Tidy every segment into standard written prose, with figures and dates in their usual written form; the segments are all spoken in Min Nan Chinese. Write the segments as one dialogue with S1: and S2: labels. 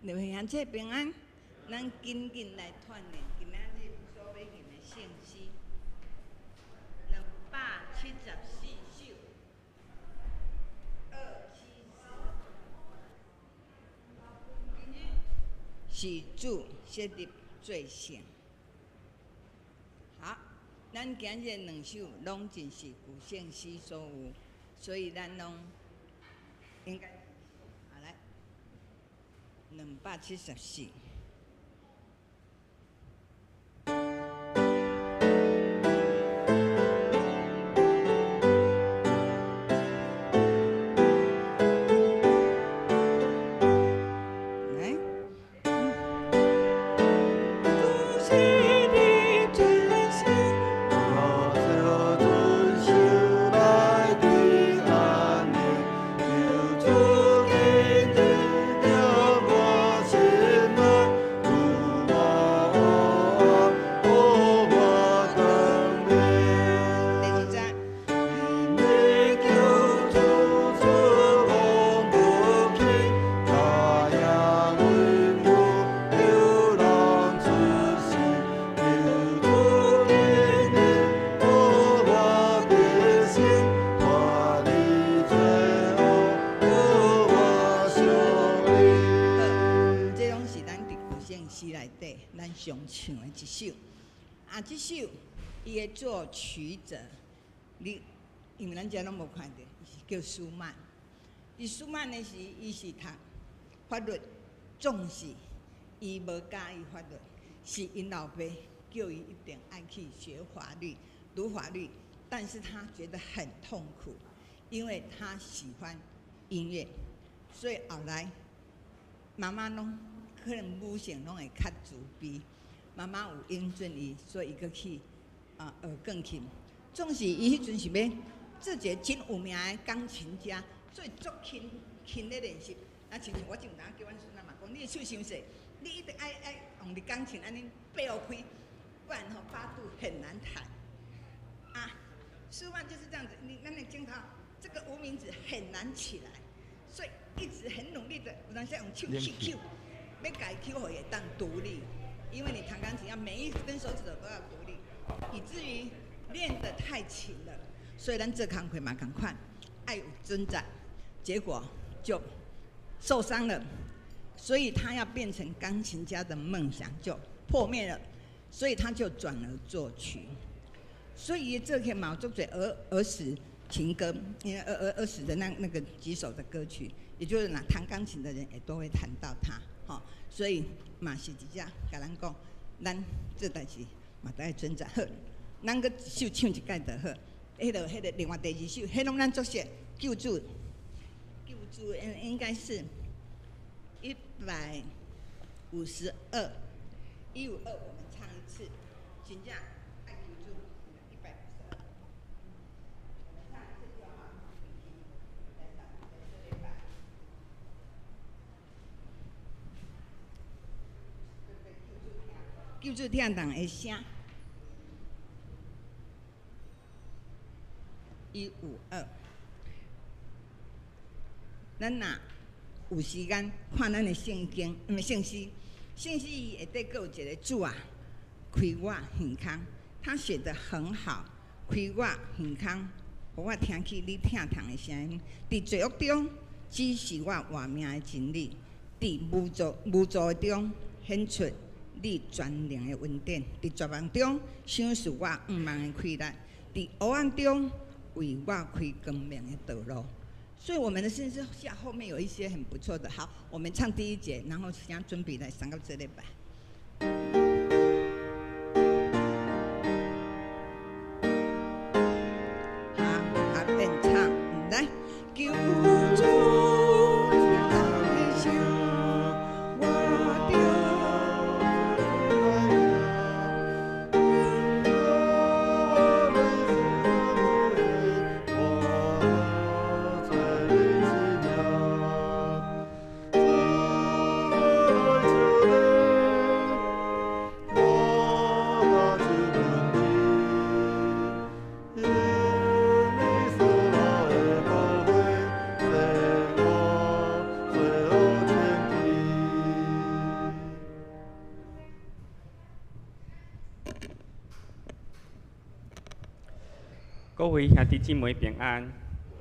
S1: 劉慧兄姐平安，咱緊緊來串聯今仔日所欲念的聖詩，274首，274。今日是主設立做聖。好，咱今日兩首攏真是舊聖詩所有，所以咱攏應該好來。274。來。主設立做聖。
S2: 我就遵守來的安寧，求主今日在我心內，予我黑暗，予我光明。
S1: 第二節。
S2: 因你救主出往不去，他也為我流浪出世，求主今日予我得勝，脫離罪惡，予我勝利。
S1: 這攏是咱佇舊聖詩內底，咱常唱的一首。啊，這首伊的作曲者，你因為咱遮攏無看著，伊是叫舒曼。伊舒曼的時，伊是讀法律，總是伊無佮意法律，是𪜶老爸叫伊一定愛去學法律、讀法律，但是他覺得很痛苦，因為他喜歡音樂，所以後來媽媽攏可能母性攏會較慈悲，媽媽有允准伊，所以伊閣去啊學鋼琴。總是伊彼陣是欲做一个真有名的鋼琴家，所以足勤勤咧練習。啊，親像我就有當叫阮孫仔嘛講，你的手傷細，你一定愛愛用佇鋼琴按呢掰開，不然吼八度很難彈。啊，舒曼就是這樣子，你咱的鏡頭這個無名指很難起來，所以一直很努力的，有當時用手去抾，欲共伊抾予伊會當獨立，因為你彈鋼琴要每一根手指頭都要獨立，以至於練得太勤了，所以咱做工課嘛仝款，愛有準則，結果就受傷了，所以他要變成鋼琴家的夢想就破滅了，所以他就轉而作曲。所以這個嘛足濟兒兒時情歌，因為兒兒兒時的那個幾首的歌曲，也就是那彈鋼琴的人也都會彈到他，吼，所以嘛是佇遮共咱講，咱做代誌嘛都愛準則好，咱閣一首唱一擺就好。彼個另外第二首，彼攏咱足熟，救主，救主應該是152，152，我們唱一次，真正愛求主，152，我們唱一次就好。來上來這禮拜，對對，救主聽，救主聽人的聲。152，咱若有時間看咱的聖經，毋是聖詩，聖詩伊下底閣有一个主啊，開我耳孔，他寫得很好，開我耳孔，予我聽起你疼痛的聲音。佇罪惡中，指示我活命的真理；佇無助無助的中，顯出你全能的恩典；佇絕望中，賞賜我向望的氣力；佇黑暗中，為我開光明的道路。所以我們的聖詩下後面有一些很不錯的。好，我們唱第一節，然後先準備來上個這禮拜。好，好，變唱，來，求主聽的聲，我著。
S2: 我
S3: 各位兄弟姊妹平安，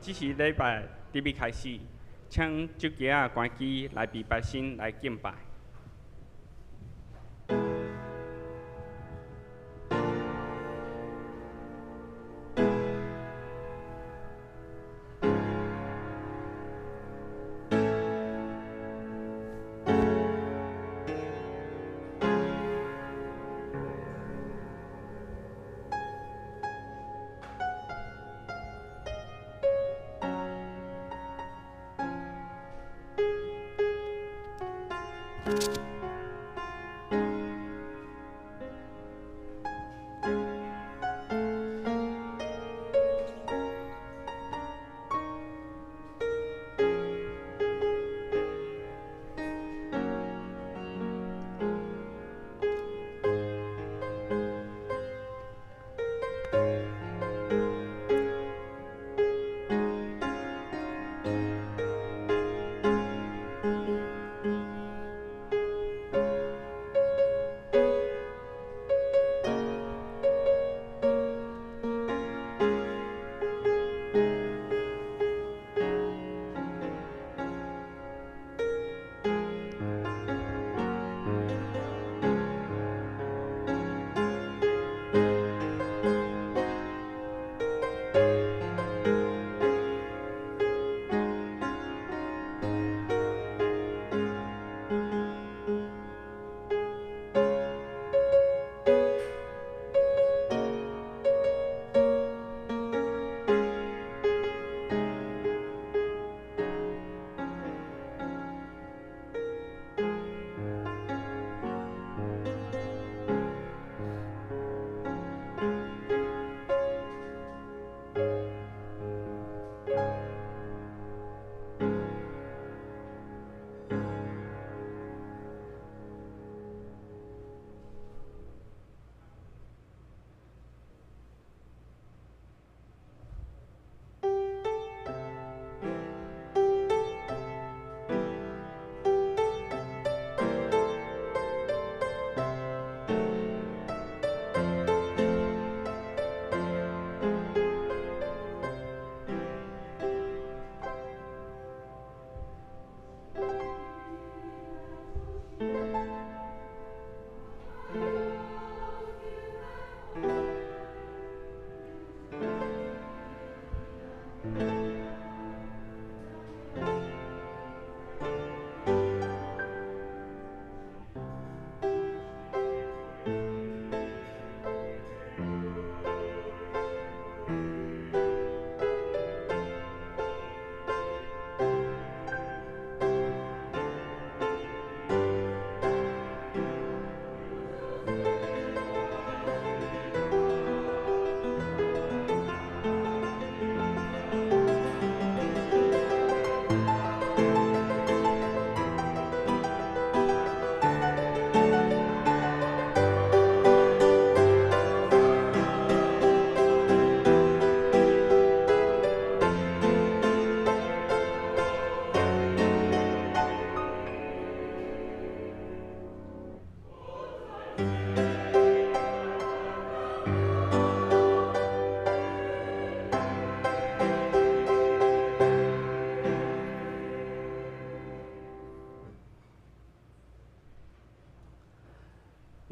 S3: 這是禮拜特別開始，請手機仔關機來禮拜先來敬拜。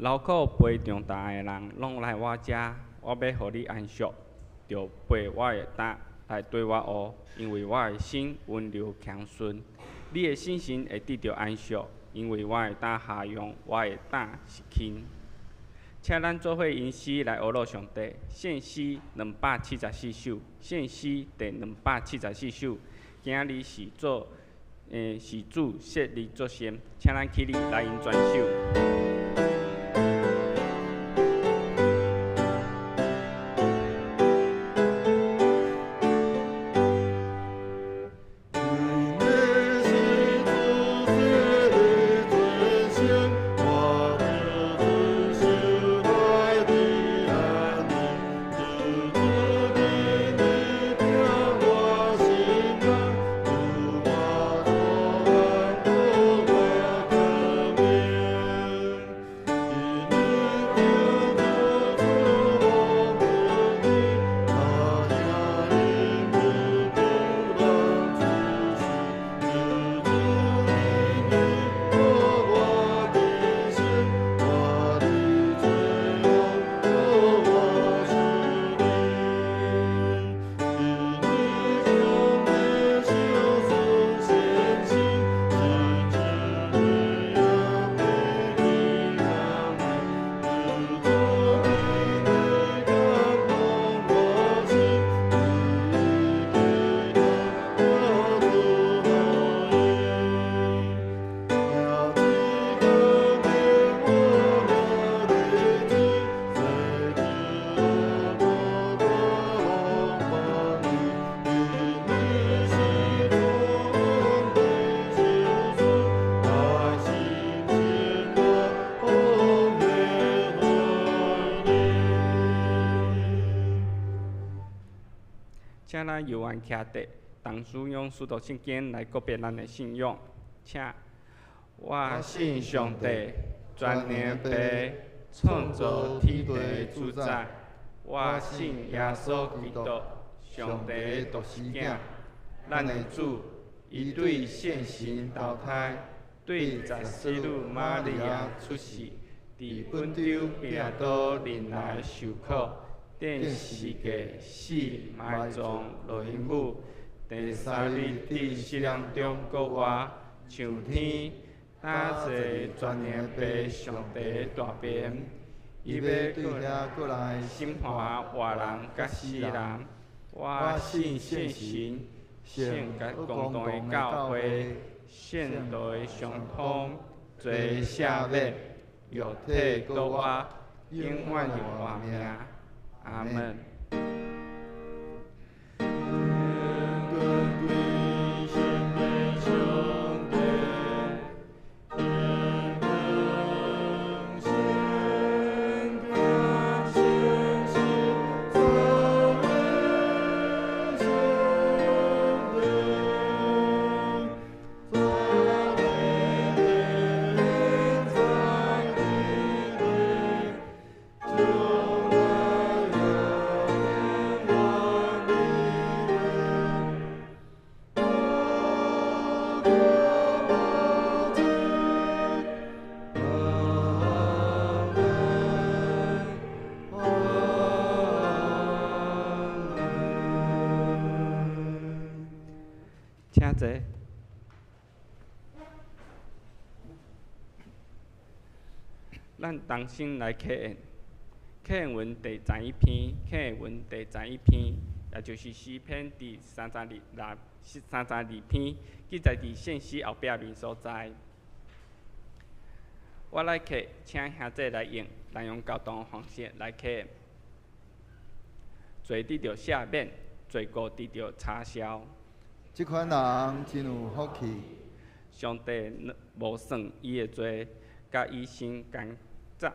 S3: 勞苦背重擔的人，攏來我遮，我欲予你安息。著背我的擔來綴我學，因為我的心溫柔謙順。你的心神會得著安息，因為我的擔下重，我的擔是輕。請咱做伙吟詩來學樂上帝。聖詩274首，聖詩第274首。今仔日是做，是主設立作聖，請咱起立來吟全首。
S2: 因
S3: 請咱搖願徛佇，同使用使徒信經來告別咱的信仰。請，我信上帝，全能父，創造天地的主宰。我信耶穌基督，上帝的獨生囝，咱的主，伊對聖神投胎，對十四女瑪利亞出世，佇本丟彼拉多忍耐受苦，釘十字架死埋葬落陰府，第三日佇死人中復活，上天，搭坐全能父上帝的大爿，伊欲
S2: 對遐閣來
S3: 審判活人佮死人。我信聖神，聖潔公同的教會，聖徒的相通，罪赦免，肉體復活，永遠的活命。阿門。請坐。咱同心來啟願，啟願文第十一篇，啟願文第十一篇，也就是詩篇第三十二、32篇，記載佇聖詩後壁面所在。我來啟，請兄弟來用南洋交通方式來啟願。罪得著赦免，罪過得著擦消。
S2: 這款人真有福氣。
S3: 上帝無算伊的罪，共伊心共責。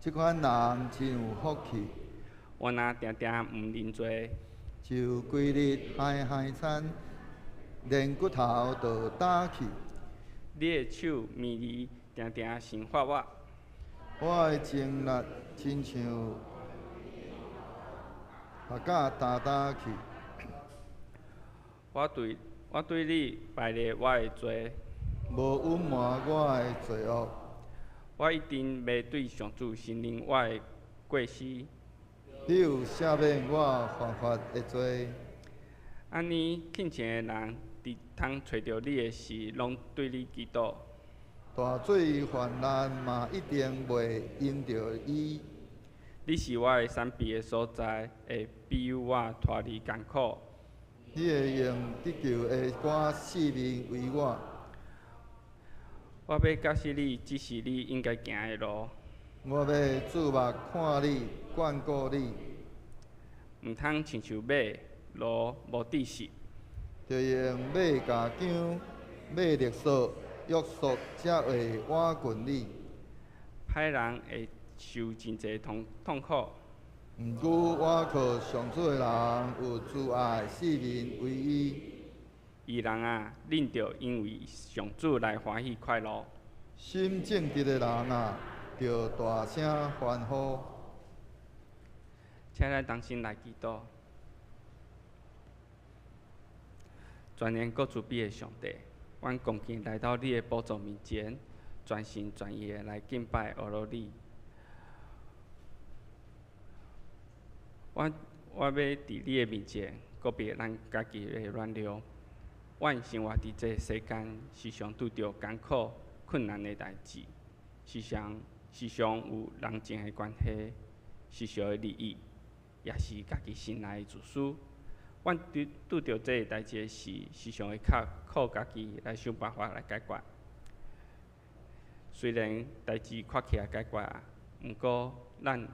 S2: 這款人真有福氣。
S3: 我若定定毋認罪，
S2: 就規日嗨嗨餐，連骨頭都焦去。
S3: 你的手綿膩，定定懲罰我。
S2: 我的精力親像目甲焦焦去。
S3: 我對你敗列我的罪，
S2: 無隱瞞我的罪惡。
S3: 我一定袂對上主承認我的過失。
S2: 你有赦免我犯法的罪。
S3: 按呢，敬虔的人佇通揣著你的時，攏對你祈禱。
S2: 大水泛濫嘛，一定袂淹著伊。
S3: 你是我的閃避的所在，會庇佑我脫離艱苦。
S2: 你會用得救的歌四面圍我。
S3: 我欲教示你，這是你應該行的路。
S2: 我欲注目看你，眷顧你。
S3: 毋通親像馬，驢無知識。
S2: 著用馬鉸鉗、馬勒索約束，才會倚近你。
S3: 歹人會受真濟痛苦。
S2: 毋過倚靠上主的人有慈愛，四面圍伊。
S3: 義人啊，恁著因為上主來歡喜快樂。
S2: 心正直的人啊，著大聲歡呼。
S3: 請咱同心來祈禱。全能閣慈悲的上帝，阮恭敬來到你的寶座面前，全心全意的來敬拜阿羅你。我欲佇你的面前告別咱家己的軟弱。阮生活佇這个世間，時常拄著艱苦、困難的代誌，時常時常有人情的關係，世俗的利益，也是家己心內的自私。阮拄著這个代誌時，時常會較靠家己來想辦法來解決。雖然代誌看起來解決啊，毋過咱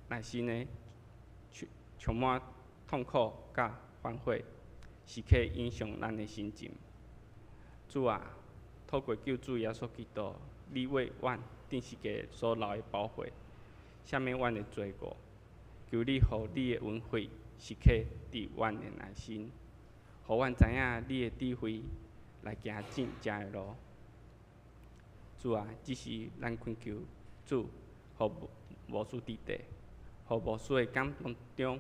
S3: 內心呢，充滿痛苦佮反悔，時刻影響咱的心情。主啊，透過救主耶穌基督，你為阮釘十字架所流的寶血，赦免阮的罪過。求你予你的恩惠時刻佇阮的內心，予阮知影你的智慧來行正正的路。主啊，這是咱懇求主，予牧師佇底，予牧師的感動中，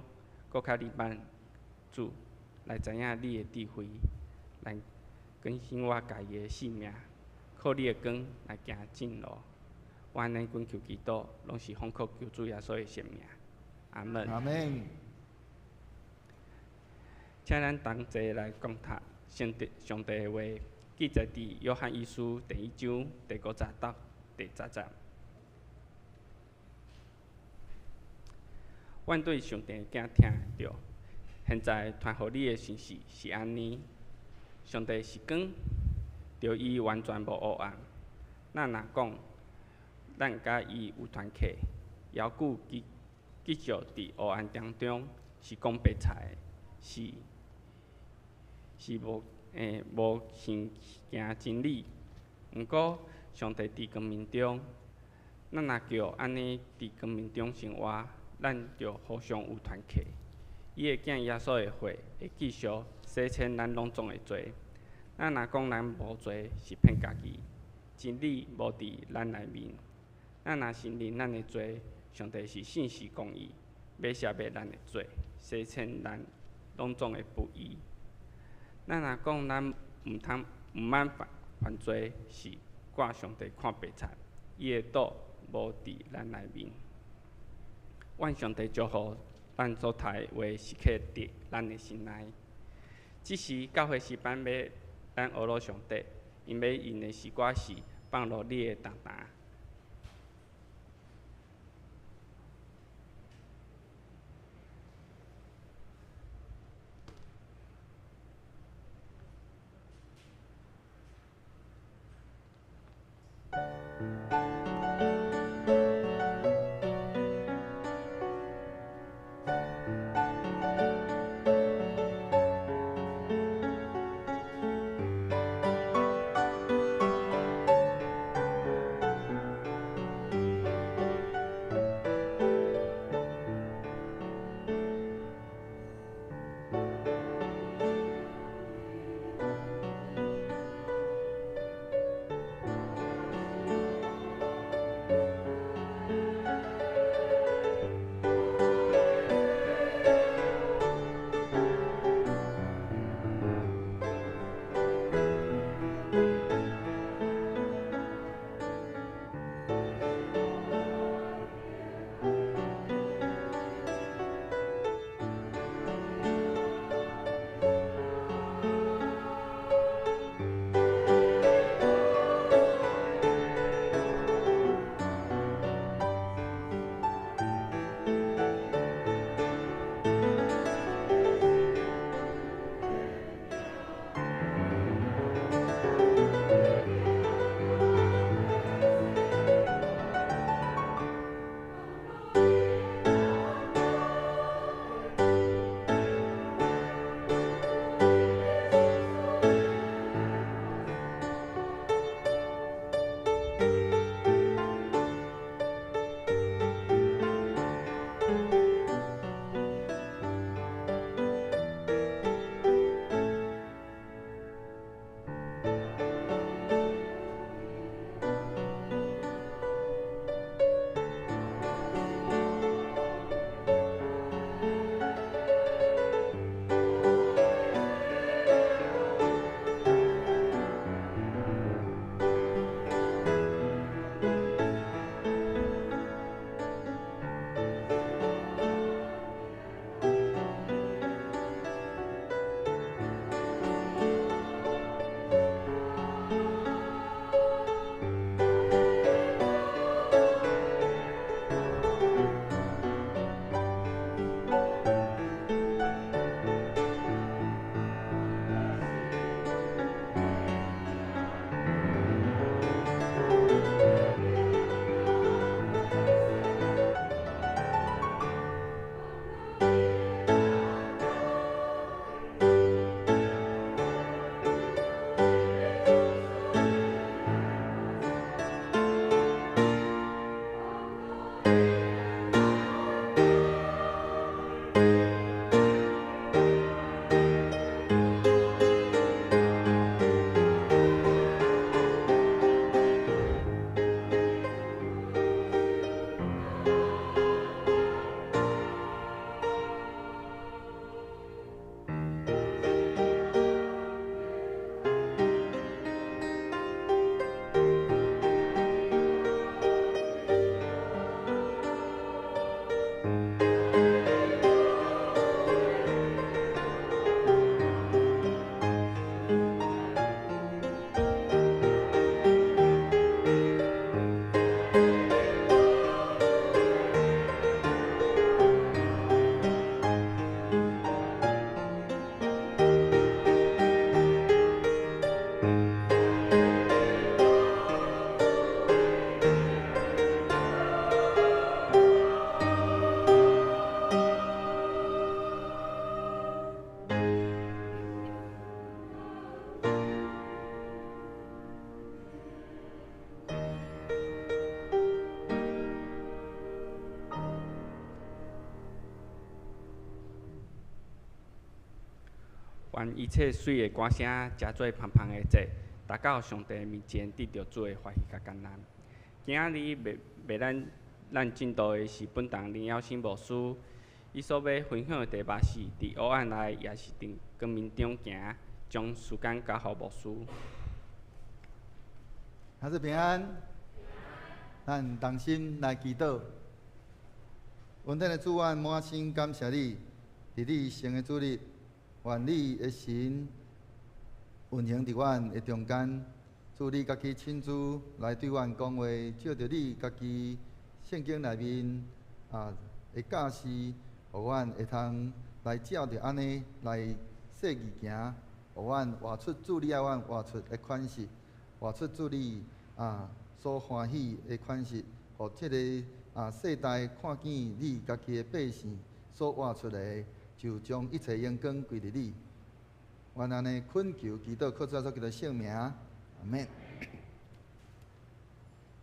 S3: 閣較明白主來知影你的智慧，來更新我家己的性命，靠你的光來行正路。我按呢懇求祈禱，攏是奉靠救主耶穌的聖名。阿門。
S2: 阿門。
S3: 請咱同齊來講讀上帝上帝的話，記載佇約翰一書第一章第五節到第十節。阮對上帝的囝聽著，現在傳予你的信息是按呢：上帝是光，著伊完全無黑暗。咱若講咱佮伊有團契，猶閣繼繼續佇黑暗當中，是講白菜的，是是無欸無行行真理。毋過上帝佇光明中，咱若叫按呢佇光明中生活，咱就互相有團契。伊的囝耶穌的血會繼續洗清咱攏總的罪。咱若講咱無罪，是騙家己，真理無佇咱內面。咱若承認咱的罪，上帝是信實公義，欲赦免咱的罪，洗清咱攏總的不義。咱若講咱毋通毋捌犯犯罪，是掛上帝看白賊，伊的道無佇咱內面。願上帝祝福咱所讀的話時刻佇咱的心內。這時教會詩班欲咱學樂上帝，𪜶欲用的詩歌是放落你的重擔。願一切媠的歌聲，成做芳芳的祭，達到上帝面前，得著主的歡喜佮感恩。今仔日欲為咱證道的是本堂林耀新牧師，伊所欲分享的題目是：佇黑暗內，抑是佇光明中行，將時間交予牧師。
S2: 還是平安，咱同心來祈禱。恩典的主，阮滿心感謝你，佇你聖的主日，願你的神運行佇阮的中間。主你家己親自來對阮講話，借著你家己聖經內面的教示，予阮會通來照著按呢來細意行，予阮活出主你愛阮活出的款式，活出主你所歡喜的款式，予這个世代看見你家己的百姓所活出來，就將一切榮光歸予你。阮按呢懇求祈禱，靠主耶穌基督聖名，阿們。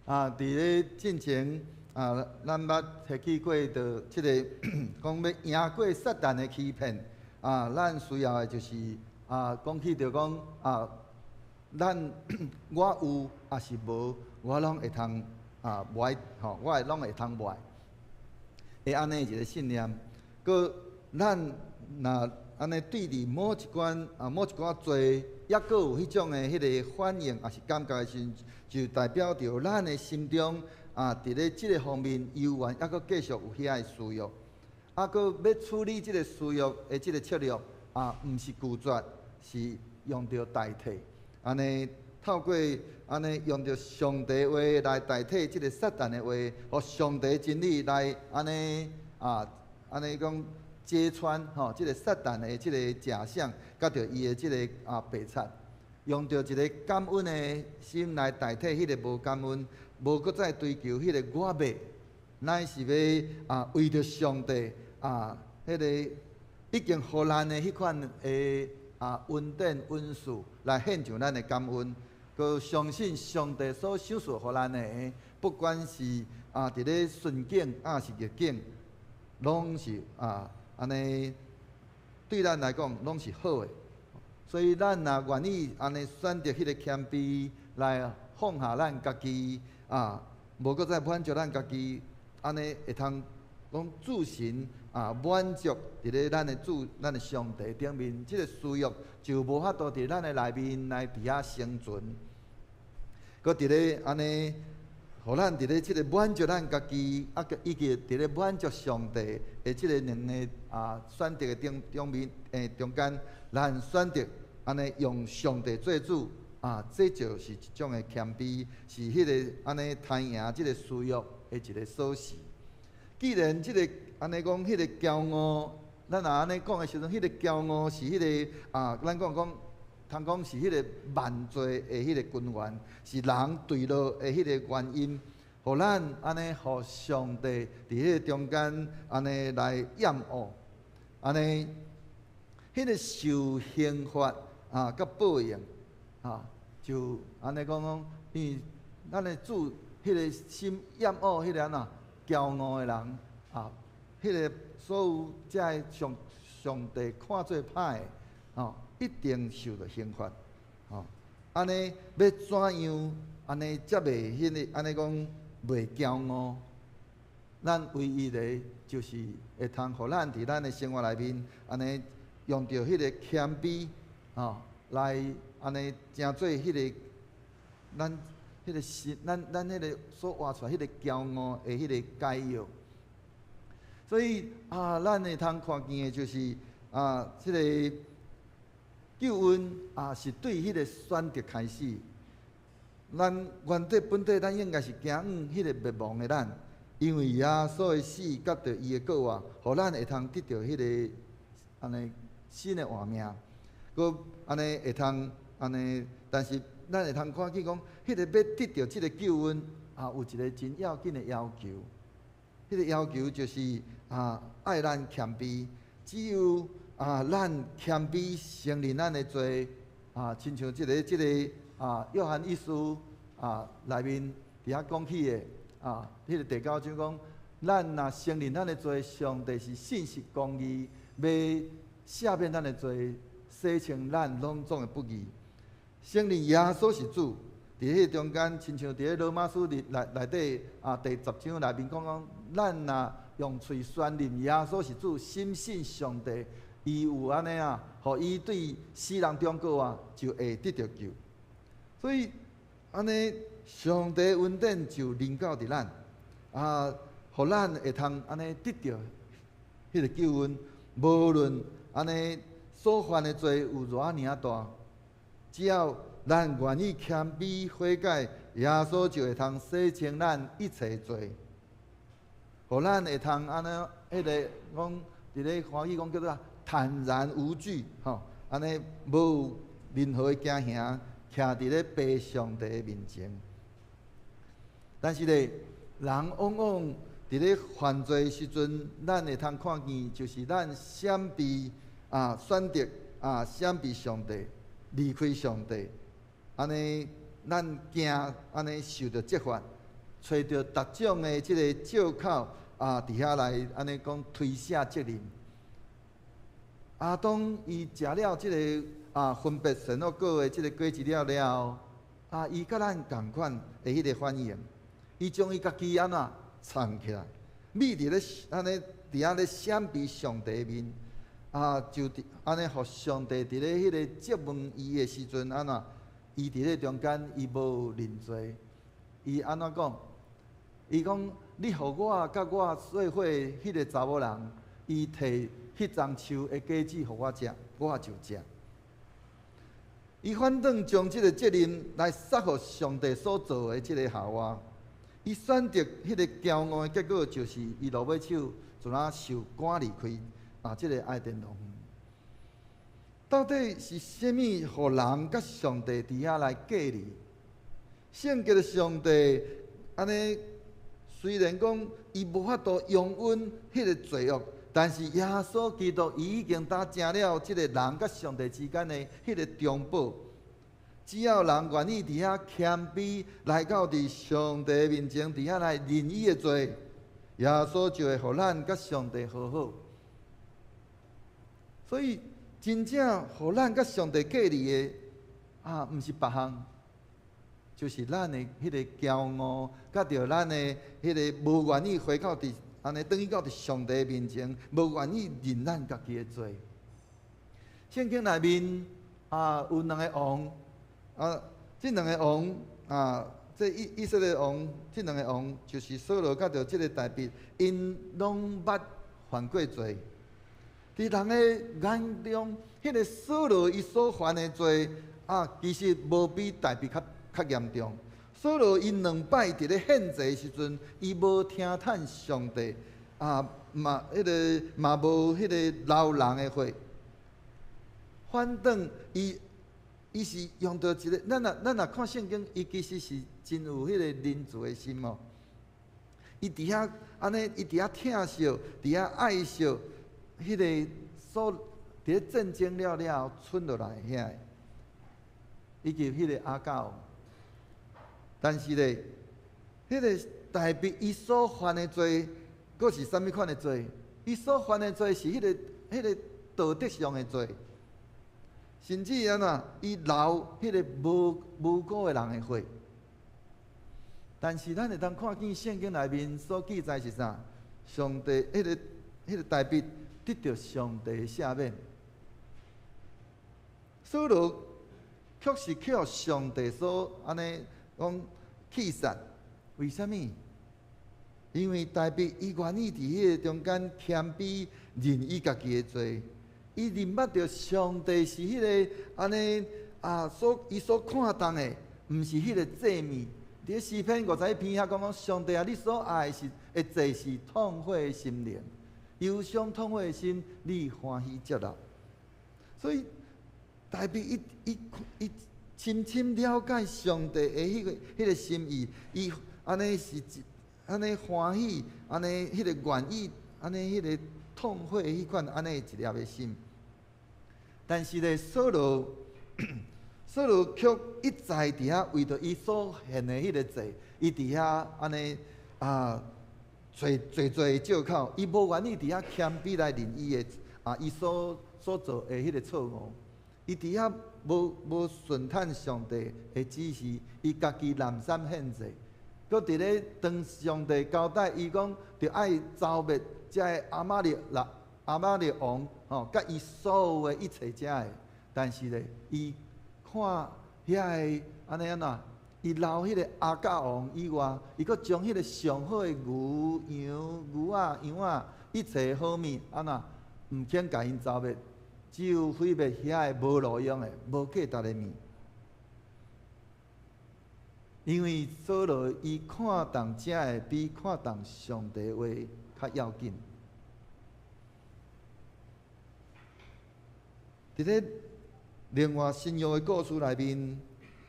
S2: 佇咧進前咱捌提起過著這个講欲贏過撒旦的欺騙咱需要的就是講起著講咱我有抑是無，我攏會通袂吼，我會攏會通袂，會按呢一个信念。閣咱若按呢對佇某一款某一寡罪，抑閣有彼種的彼个反應，抑是感覺的時陣，就代表著咱的心中佇咧這个方面猶原抑閣繼續有遐个私欲。閣欲處理這个私欲的這个策略毋是拒絕，是用著代替。按呢透過按呢用著上帝話來代替這个撒旦的話，予上帝真理來按呢按呢講揭穿吼，這个撒旦的這个假象，佮著伊的這个白賊，用著一个感恩的心來代替彼个無感恩，無閣再追求彼个我欲，乃是欲為著上帝彼个已經予咱的彼款的恩典恩賜來獻上咱的感恩，閣相信上帝所賞賜予咱的，不管是佇咧順境抑是逆境，攏是按呢對咱來講攏是好的。所以咱若願意按呢選擇彼个謙卑來放下咱家己無閣再滿足咱家己，按呢會通講主神滿足佇咧咱的主、咱的上帝頂面，這个私欲就無法度佇咱的內面來佇遐生存。閣佇咧按呢，予咱佇咧這个滿足咱家己，以及佇咧滿足上帝的這个兩个選擇的頂中面中間，咱選擇按呢用上帝做主這就是一種的謙卑，是彼个按呢刣贏這个私欲的一个鎖匙。既然這个按呢講，彼个驕傲，咱若按呢講的時陣，彼个驕傲是彼个咱講講，通講是彼個犯罪的彼個根源，是人墜落的彼個原因，予咱按呢，予上帝佇彼个中間按呢來厭惡，按呢，彼个受刑罰佮報應就按呢講講，因為咱的主彼个心厭惡彼個按怎驕傲的人彼个所有這个上帝看做歹的一定受著刑罰，按呢欲怎樣按呢才袂彼个按呢講袂驕傲？咱唯一的就是會通予咱佇咱的生活內面按呢用著彼个謙卑來按呢成做彼个咱彼个心，咱彼个所活出來彼個驕傲的彼个解藥。所以咱會通看見的就是這个救恩是對彼个選擇開始。咱原底本底，咱應該是驚向彼个滅亡的咱，因為耶穌的死佮著伊的復活，予咱會通得著彼个按呢新的活命，閣按呢會通按呢，但是咱會通看見講，彼个欲得著這个救恩有一个真要緊的要求。彼个要求就是愛咱謙卑，只有咱謙卑承認咱的罪親像這个約翰一書內面佇遐講起的彼个第九章講，咱若承認咱的罪，上帝是信實公義，欲赦免咱的罪，洗洗清咱攏總的不義。承認耶穌是主，佇彼個中間，親像佇咧羅馬書內底啊第10章內面講講，咱若用喙宣認耶穌是主，深信上帝，伊有按呢啊，予伊對死人中過活，就會得著救。所以按呢，上帝恩典就臨到佇咱，啊，予咱會通按呢得著彼個救恩，無論按呢所犯的罪有偌爾仔大，只要咱願意謙卑悔改，耶穌就會通洗清咱一切罪，予咱會通按呢，彼個講佇咧華語講叫做坦然無懼，吼，按呢無任何的驚嚇，徛佇咧父上帝的面前。但是咧，人往往佇咧犯罪的時陣，咱會通看見，就是咱閃避啊，選擇啊，閃避上帝，離開上帝，按呢，咱驚按呢受著責罰，揣著逐種的這个借口啊，佇遐來按呢講推卸責任。亞當伊食了這个啊分別善惡果的這个果子了了後，啊，伊佮咱仝款的彼个反應，伊將伊家己按怎藏起來，覕佇咧按呢佇遐咧閃避上帝面，啊，就佇按呢，予上帝佇咧彼个質問伊的時陣，按怎？伊佇咧中間，伊無認罪，伊按怎講？伊講：你予我佮我做伙彼个查某人，伊提彼欉樹的果子予我食，我就食。伊反轉將這个責任來捒予上帝所造的這个夏娃。伊選擇彼个驕傲的結果，就是伊落尾手就若受趕離開啊！這个伊甸樂園。到底是啥物，予人佮上帝佇遐來隔離？聖潔的上帝按呢，雖然講伊無法度容忍彼个罪惡，但是耶穌基督伊已經搭成了這个人佮上帝之間的彼個中保。只要人願意佇遐謙卑來到佇上帝面前，佇遐來認伊的罪，耶穌就會予咱佮上帝和好。所以，真正予咱佮上帝隔離的啊，毋是別項，就是咱的彼个驕傲，佮著咱的彼个無願意回到佇按呢轉去到佇上帝面前，無願意認咱家己的罪。聖經內面啊，有兩个王啊，這兩个王啊，這以色列王，這兩个王就是掃羅佮著這个大衛，𪜶攏捌犯過罪。佇人的眼中，彼个掃羅伊所犯的罪啊，其實無比大衛較較嚴重。掃羅伊兩擺佇咧獻祭的時陣，伊無聽趁上帝啊，嘛彼个嘛無彼个流人的血。反轉伊伊是用著一个，咱若看聖經，伊其實是真有彼個仁慈的心哦。伊佇遐按呢，伊佇遐疼惜，佇遐愛惜。彼个所佇咧戰爭了了後，賰落來遐，以及彼个亞甲王。但是咧，彼个大衛伊所犯的罪，閣是啥物款的罪？伊所犯的罪是彼个道德上的罪，甚至按怎，伊流彼个無辜的人的血。但是咱會當看見聖經內面所記載是啥？上帝彼个大衛得著上帝的赦免，掃羅確實去予上帝所按呢講棄殺。為啥物？因為大衛伊願意佇彼個中間謙卑認伊家己的罪，伊認捌著上帝是彼个按呢啊所伊所看重的，毋是彼個祭物。佇詩篇51篇遐講講，上帝啊，你所愛是的祭是痛悔的心靈。憂傷痛悔的心，你歡喜接納。所以大衛伊伊伊深深了解上帝的彼个心意，伊按呢是按呢歡喜，按呢彼个願意，按呢彼个痛悔彼款按呢一粒的心。但是咧，掃羅掃羅卻一再佇遐為著伊所獻的彼个祭，伊佇遐按呢啊。揣濟濟借口，伊無願意佇遐謙卑來認伊的啊，伊所做的彼个錯誤。伊伫遐無順趁上帝的指示，伊家己濫散獻祭，閣佇咧當上帝交代伊講，著愛剿滅遮个亞瑪力人、亞瑪力王吼，佮伊所有的一切遮个，但是咧，伊看遐个按呢按怎？伊留彼个亞甲王以外，伊閣將彼个上好的牛、羊、牛仔、羊仔，一切好物按怎？毋肯共𪜶剿滅，只有毀滅遐个無路用的、無價值的物。因為掃羅伊看重這个比看重上帝話較要緊。佇咧另外新約的故事內面，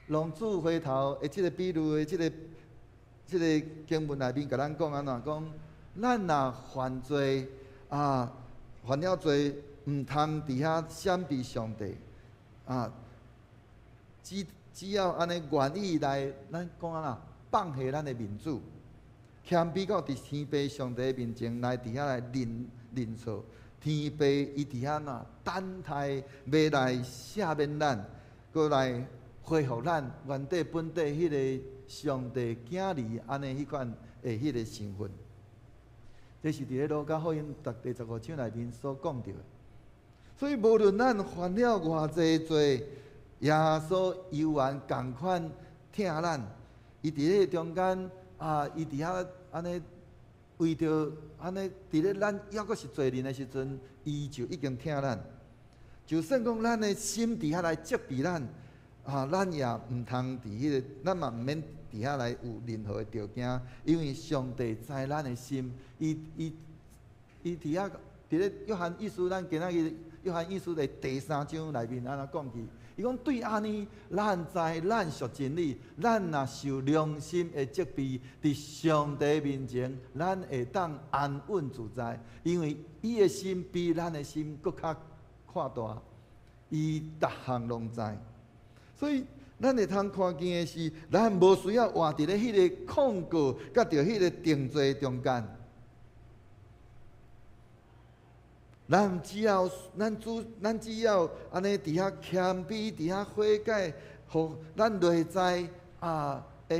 S2: 浪子回頭的這个比喻的這個經文內面，共咱講按怎講？咱若犯罪啊，犯了罪，毋通佇遐閃避上帝啊！只要按呢願意來，咱講按怎放下咱的面子，謙卑到佇天父上帝面前來佇遐來認錯，天父伊佇遐呐等待欲來赦免咱，閣來恢復咱原底本底彼个上帝囝兒按呢彼款的彼个身份。這是佇咧路加福音第15章內面所講著的。所以無論咱犯了偌濟罪，耶穌猶原仝款疼咱。伊佇彼个中間啊，伊佇遐按呢為著按呢，佇咧咱猶閣是罪人的時陣，伊就已經疼咱。就算講咱的心佇遐來責備咱，啊，咱也毋通佇彼个，咱嘛毋免佇遐來有任何的著驚，因為上帝知咱的心，伊佇遐佇咧約翰一書，咱今仔日約翰一書的第三章內面按怎講起？伊講對按呢，咱知咱屬真理，咱若受良心的責備，佇上帝面前，咱會當安穩自在，因為伊的心比咱的心閣較闊大，伊逐項攏知。所以，咱會通看見的是，咱無需要活佇咧彼个控告佮著彼个定罪中間。咱只要，咱主，咱只要按呢佇遐謙卑，佇遐悔改，予咱內在啊的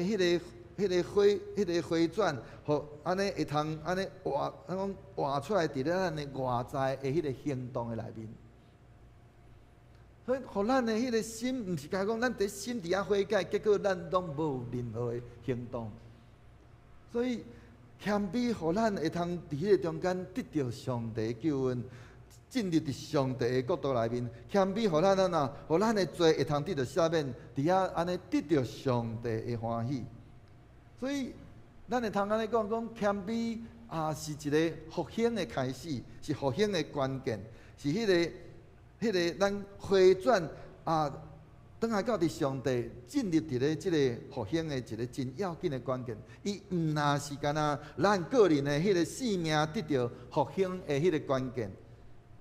S2: 彼个回，彼个回轉，予按呢會通按呢活，咱講活出來佇咧咱的外在的彼个行動的內面。所以，予咱的彼个心，毋是干焦講咱佇心佇遐悔改，結果咱攏無任何的行動。所以，謙卑，予咱會通佇彼个中間得著上帝救恩，進入佇上帝的國度內面。謙卑，予咱按怎？予咱的罪會通得著赦免，佇遐按呢得著上帝的歡喜。所以，咱會通按呢講講謙卑啊，是一个復興的開始，是復興的關鍵，是彼个咱回轉啊，轉來到佇上帝進入佇咧這个復興的一个真要緊的關鍵。伊毋若是干焦咱個人的彼个性命得著復興的彼个關鍵，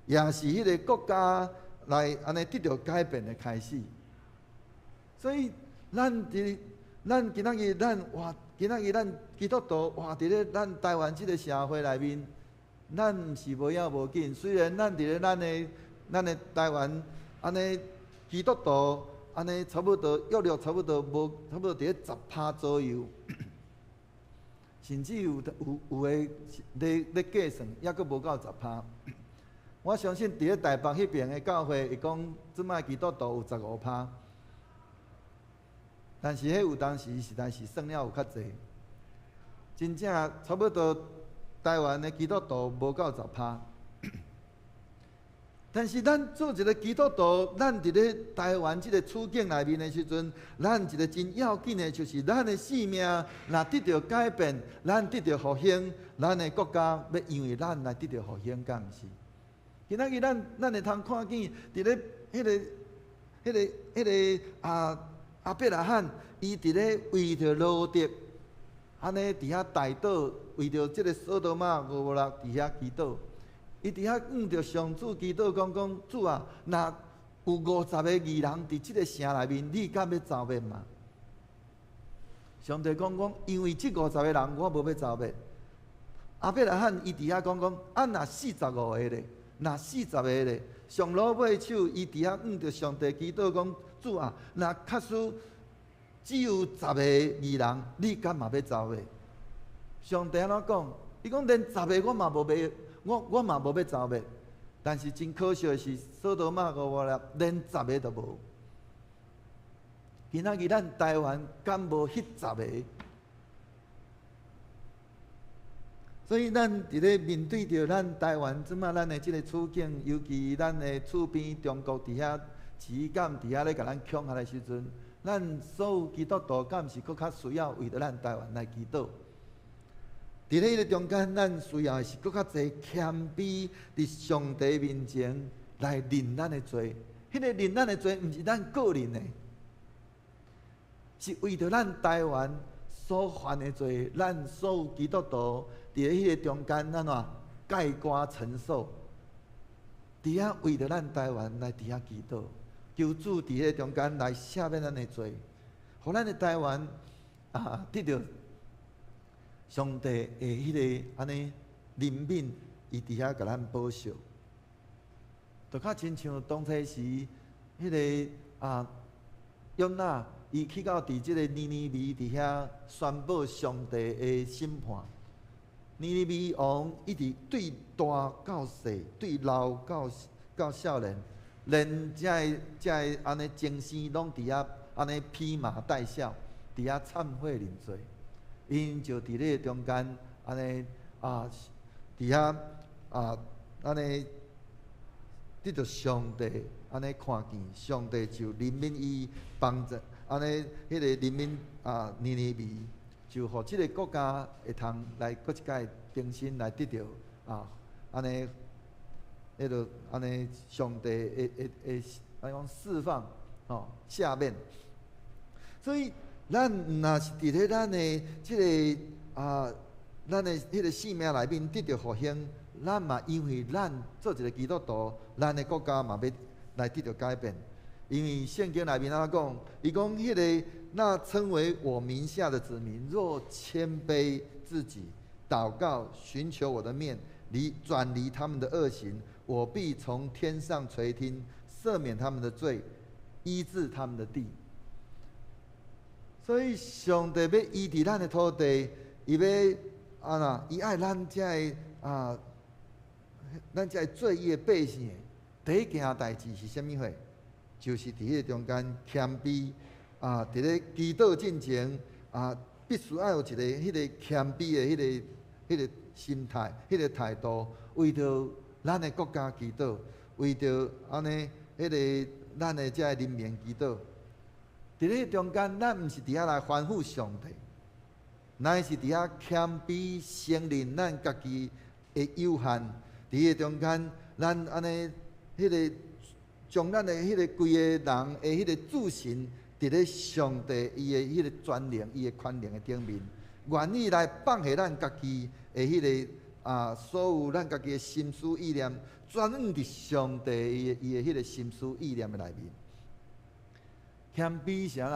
S2: 也是彼个國家來按呢得著改變的開始。所以，咱佇咱今仔日咱活，今仔日咱基督徒活佇咧咱台灣這个社會內面，咱毋是無影無緊。雖然咱佇咧咱的台灣按呢基督徒按呢差不多約略差不多無差不多佇咧10%左右，甚至有的咧計算，猶閣無夠10%。我相信佇咧台北彼爿的教會會講，這擺基督徒有15%，但是彼有當時實在是算了有較濟，真正差不多台灣的基督徒無夠10%。但是咱做一个基督徒，咱佇咧台灣這个處境內面的時陣，咱一个真要緊的，就是咱的性命若得著改變，咱得著復興，咱的國家欲因為咱來得著復興，敢毋是？今仔日咱會通看見，佇咧彼个亞伯拉罕，伊佇咧為著羅得，按呢佇遐代禱，為著這个所多瑪蛾摩拉佇遐祈禱。伊佇遐向著上主祈禱，講講主啊，若有50个義人佇這个城內面，你敢欲剿滅嗎？上帝講講，因為這50个人，我無欲剿滅。亞伯拉罕伊佇遐講講，啊，若45个咧，若40個咧，上落尾手，伊佇遐向著上帝祈禱講：主啊，若假使只有十個義人，你敢嘛欲剿滅？上帝按怎講？伊講連十個我嘛無欲，我嘛無欲剿滅。但是真可惜的是，所多瑪蛾摩拉連十個都無。今仔日咱台灣敢無彼十個？所以咱佇咧面對著咱台灣這馬咱的這个處境，尤其咱的厝邊中國佇遐只敢佇遐咧共咱恐嚇的時陣，咱所有基督徒敢是閣較需要為著咱台灣來祈禱。佇咧彼個中間，咱需要的是閣較濟謙卑，佇上帝面前來認咱的罪。彼個認咱的罪，毋是咱個人的，是為著咱台灣所犯的罪，咱所有基督徒佇咧彼個中間，按怎概括承受？佇遐為著咱台灣來佇遐祈禱，求主佇彼個中間來赦免咱的罪，予咱的台灣啊得著上帝的彼个按呢憐憫，伊佇遐共咱保守，就較親像當初時彼个啊約拿，伊去到佇這个尼尼微佇遐宣布上帝的審判。尼尼微王一直對大到細，對老到少年，連這个這个按呢先生攏佇遐按呢披麻戴孝，佇遐懺悔認罪。𪜶就佇咧中間按呢啊，佇遐啊按呢得著上帝按呢看見，上帝就憐憫伊，幫助按呢彼个憐憫啊尼尼微，就予這个國家會通來閣一擺重新來得著啊按呢彼个按呢上帝的的的按呢講釋放吼赦免，所以。咱若是佇咧咱的這个啊，咱的彼个生命內面得著復興，咱嘛因為咱做一个基督徒，咱的國家嘛欲來得著改變。因為聖經內面按怎講？伊講彼个那稱為我名下的子民，若謙卑自己，禱告，尋求我的面，離轉離他們的惡行，我必從天上垂聽，赦免他們的罪，醫治他們的地。所以上帝欲醫治咱的土地，伊欲按怎？伊愛咱這个啊，咱這个做伊的百姓的第一件代誌是啥物貨？就是佇彼个中間謙卑啊，佇咧祈禱進前啊，必須愛有一个彼个謙卑的彼个心態、彼个態度，為著咱的國家祈禱，為著按呢彼个咱的這个人民祈禱。佇咧中間，咱毋是佇遐來吩咐上帝，乃是佇遐謙卑承認咱家己的有限。佇彼个中間，咱按呢彼个將咱的彼个規个人的彼个自信，佇咧上帝伊的彼個全能、伊的權能的頂面，願意來放下咱家己的彼个啊，所有咱家己的心思意念，轉往佇上帝伊的彼个心思意念的內面。謙卑是按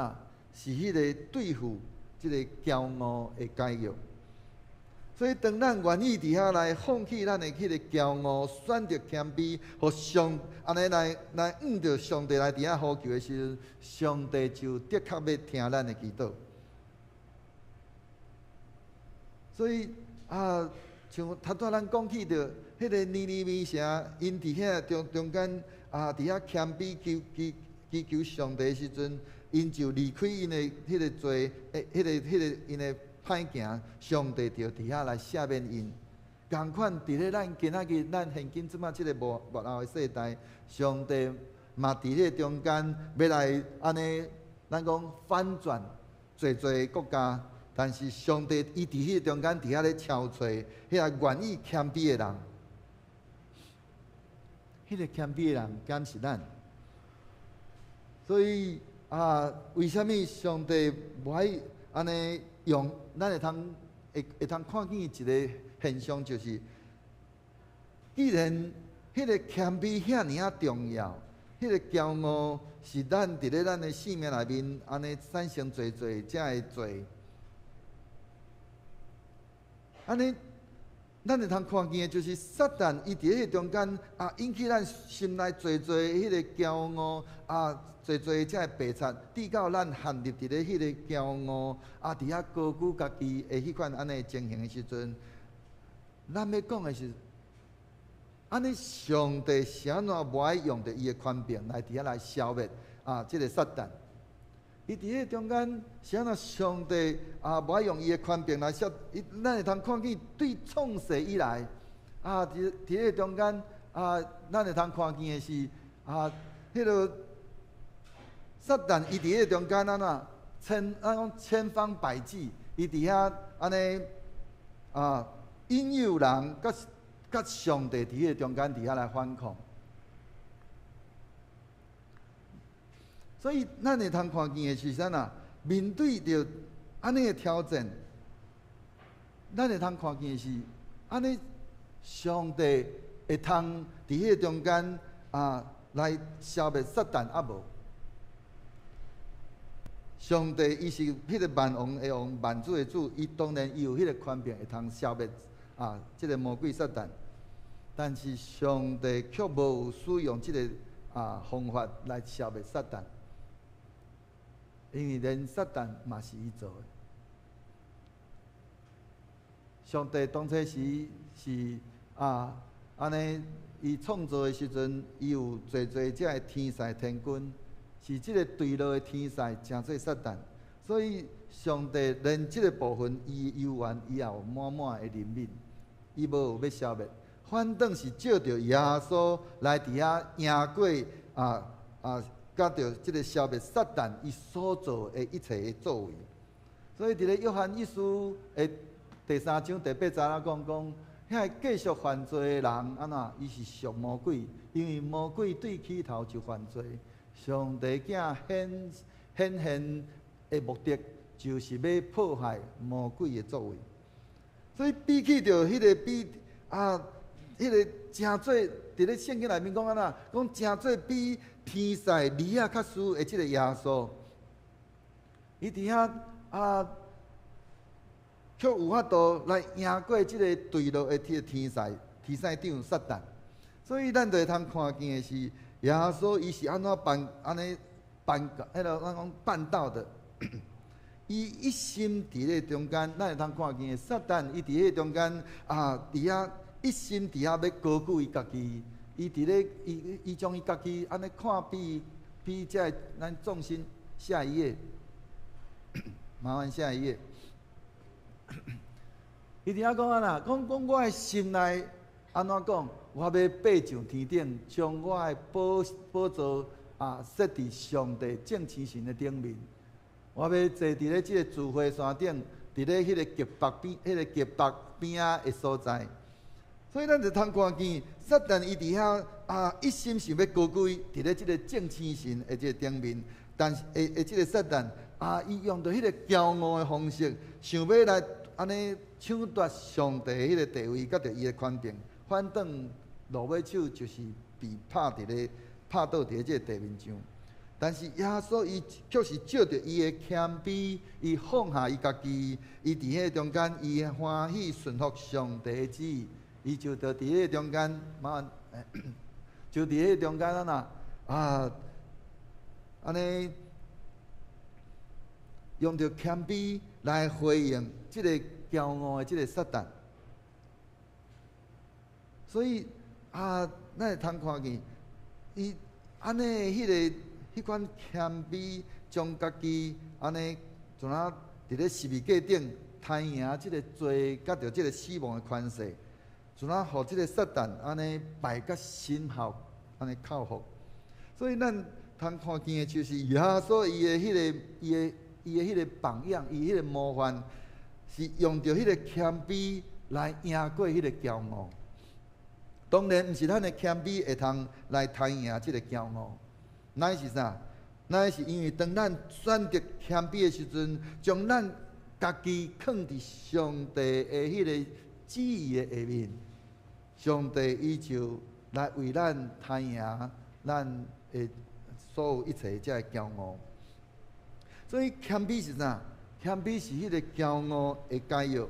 S2: 怎？是彼个對付這個驕傲的解藥。所以，當咱願意佇遐來放棄咱的彼个驕傲，選擇謙卑，予上按呢來向著上帝來佇遐呼求的時陣，上帝就的確欲聽咱的祈禱。所以啊，像頭拄仔咱講起著彼个尼尼微城，𪜶佇遐中中間啊，佇遐謙卑祈求上帝的時陣，𪜶就離開𪜶的彼个罪，彼个𪜶的歹行，上帝就佇遐來赦免𪜶。仝款佇咧咱今仔日咱現今這馬這个末後的世代，上帝嘛佇咧中間欲來按呢，咱講翻轉濟濟國家，但是上帝伊佇彼個中間佇遐咧敲揣彼个願意謙卑的人，彼个謙卑的人敢是咱？所以啊，為啥物上帝無愛按呢用？咱會通看見一個現象，就是既然彼个謙卑遐爾仔重要，彼个驕傲是咱佇咧咱的生命內面按呢產生濟濟這个罪，按呢咱會通看見的就是撒旦，伊佇彼個中間啊，引起咱心內濟濟彼个驕傲啊，濟濟這个白賊，直到咱陷入佇咧彼个驕傲啊，佇遐高舉家己的彼款按呢情形的時陣，咱欲講的是，按呢上帝是按怎無愛用著伊的權柄來佇遐來消滅啊，這个撒旦。伊佇彼個中間，是按怎上帝啊，無愛用伊的權柄來消伊，咱會通看見對創世以來，啊，佇彼個中間啊，咱會通看見的是啊，彼個撒旦伊佇彼個中間按怎千咱講千方百計，伊佇遐按呢啊引誘人，佮佮上帝佇彼個中間佇遐來反抗。所以，咱會通看見的是啥啊？面對著按呢的挑戰，咱會通看見的是按呢，上帝會通佇彼個中間啊來消滅撒旦啊無？上帝伊是彼個萬王的王，萬主的主，伊當然伊有彼個權柄會通消滅啊這個魔鬼撒旦。但是上帝卻無使用這個啊方法來消滅撒旦。因為連撒旦嘛是伊造的。上帝當初時是啊，按呢，伊創造的時陣，伊有濟濟這个天使天軍，是這个墜落的天使成做撒旦。所以上帝連這个部分，伊猶原伊也有滿滿的憐憫，伊無有欲消滅，反轉是藉著耶穌來佇遐贏過啊啊！佮著這个消滅撒旦伊所做的一切的作為，所以佇咧約翰一書的第三章第八節仔講講，遐个繼續犯罪的人按怎？伊是屬魔鬼，因為魔鬼對起頭就犯罪。上帝囝顯顯現的目的，就是欲破壞魔鬼的作為。所以比起著彼个比啊，彼个成做佇咧聖經內面講按怎？講成做比天使利亞較輸的這个耶穌，伊佇遐啊，卻有法度來贏過這個墜落的這个天使、天使長撒旦。所以咱就會通看見的是，耶穌伊是按怎辦按呢辦，彼个咱講辦到的。伊一心佇咧中間，咱會通看見的撒旦，伊佇彼個中間啊，佇遐一心佇遐欲高舉伊家己。伊佇咧，伊伊將伊家己按呢看比比這个咱眾星，下一頁，麻煩下一頁。伊佇遐講按怎，講講我的心內按怎講，我欲爬上天頂，將我的寶寶座啊設佇上帝眾星神的頂面。我欲坐佇咧這个聚會山頂，佇咧彼个極北邊，彼个極北邊仔的所在。所以咱就通看見，撒旦伊佇遐啊，一心想欲高舉佇咧這个眾星神的這个頂面，但是的的這个撒旦啊，伊用著彼个驕傲的方式，想欲來按呢搶奪上帝彼个地位，佮著伊的權柄，反轉落尾手就是被拍佇咧拍倒佇咧這个地面上。但是耶穌伊卻是藉著伊的謙卑，伊放下伊家己，伊佇彼个中間，伊歡喜順服上帝的旨意。伊就佇彼個中間，嘛，就佇彼個中間按怎啊，按呢用著謙卑來回應這個驕傲的這個撒旦。所以啊，咱會通看見伊按呢彼个彼款謙卑，將家己按呢像若佇咧十字架頂刣贏這个罪，佮著這个死亡的權勢。像若予這个撒旦按呢敗甲心服，按呢口服，所以咱通看見的就是耶穌伊的彼个伊的伊的彼个榜樣，伊彼個模範是用著彼个謙卑來贏過彼个驕傲。當然，毋是咱的謙卑會通來刣贏這个驕傲，乃是啥？乃是因為當咱選擇謙卑的時陣，將咱家己囥佇上帝的彼个旨意的下面。上帝伊就來為咱刣贏咱的所有一切這个驕傲。所以謙卑是啥？謙卑是彼个驕傲的解藥。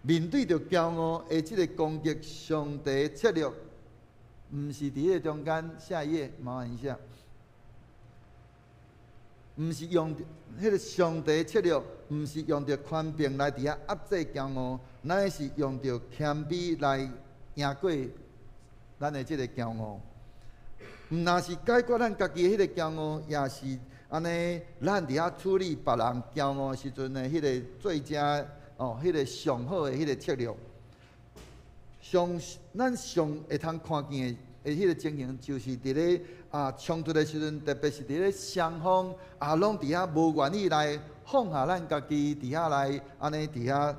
S2: 面對著驕傲的這个攻擊，上帝策略，毋是佇彼个中間。下一頁，麻煩一下。毋是用彼个上帝策略，毋是用著權柄來佇遐壓制驕傲，乃是用著謙卑來贏過咱的這个驕傲。毋若是解決咱家己的彼个驕傲，也是按呢，咱佇遐處理別人驕傲時陣的彼个最佳哦，彼个上好的彼个策略。上咱上會通看見的彼个情形，就是佇咧衝突的時陣，特別是佇咧雙方啊，攏佇遐無願意來放下咱家己，佇遐來按呢佇遐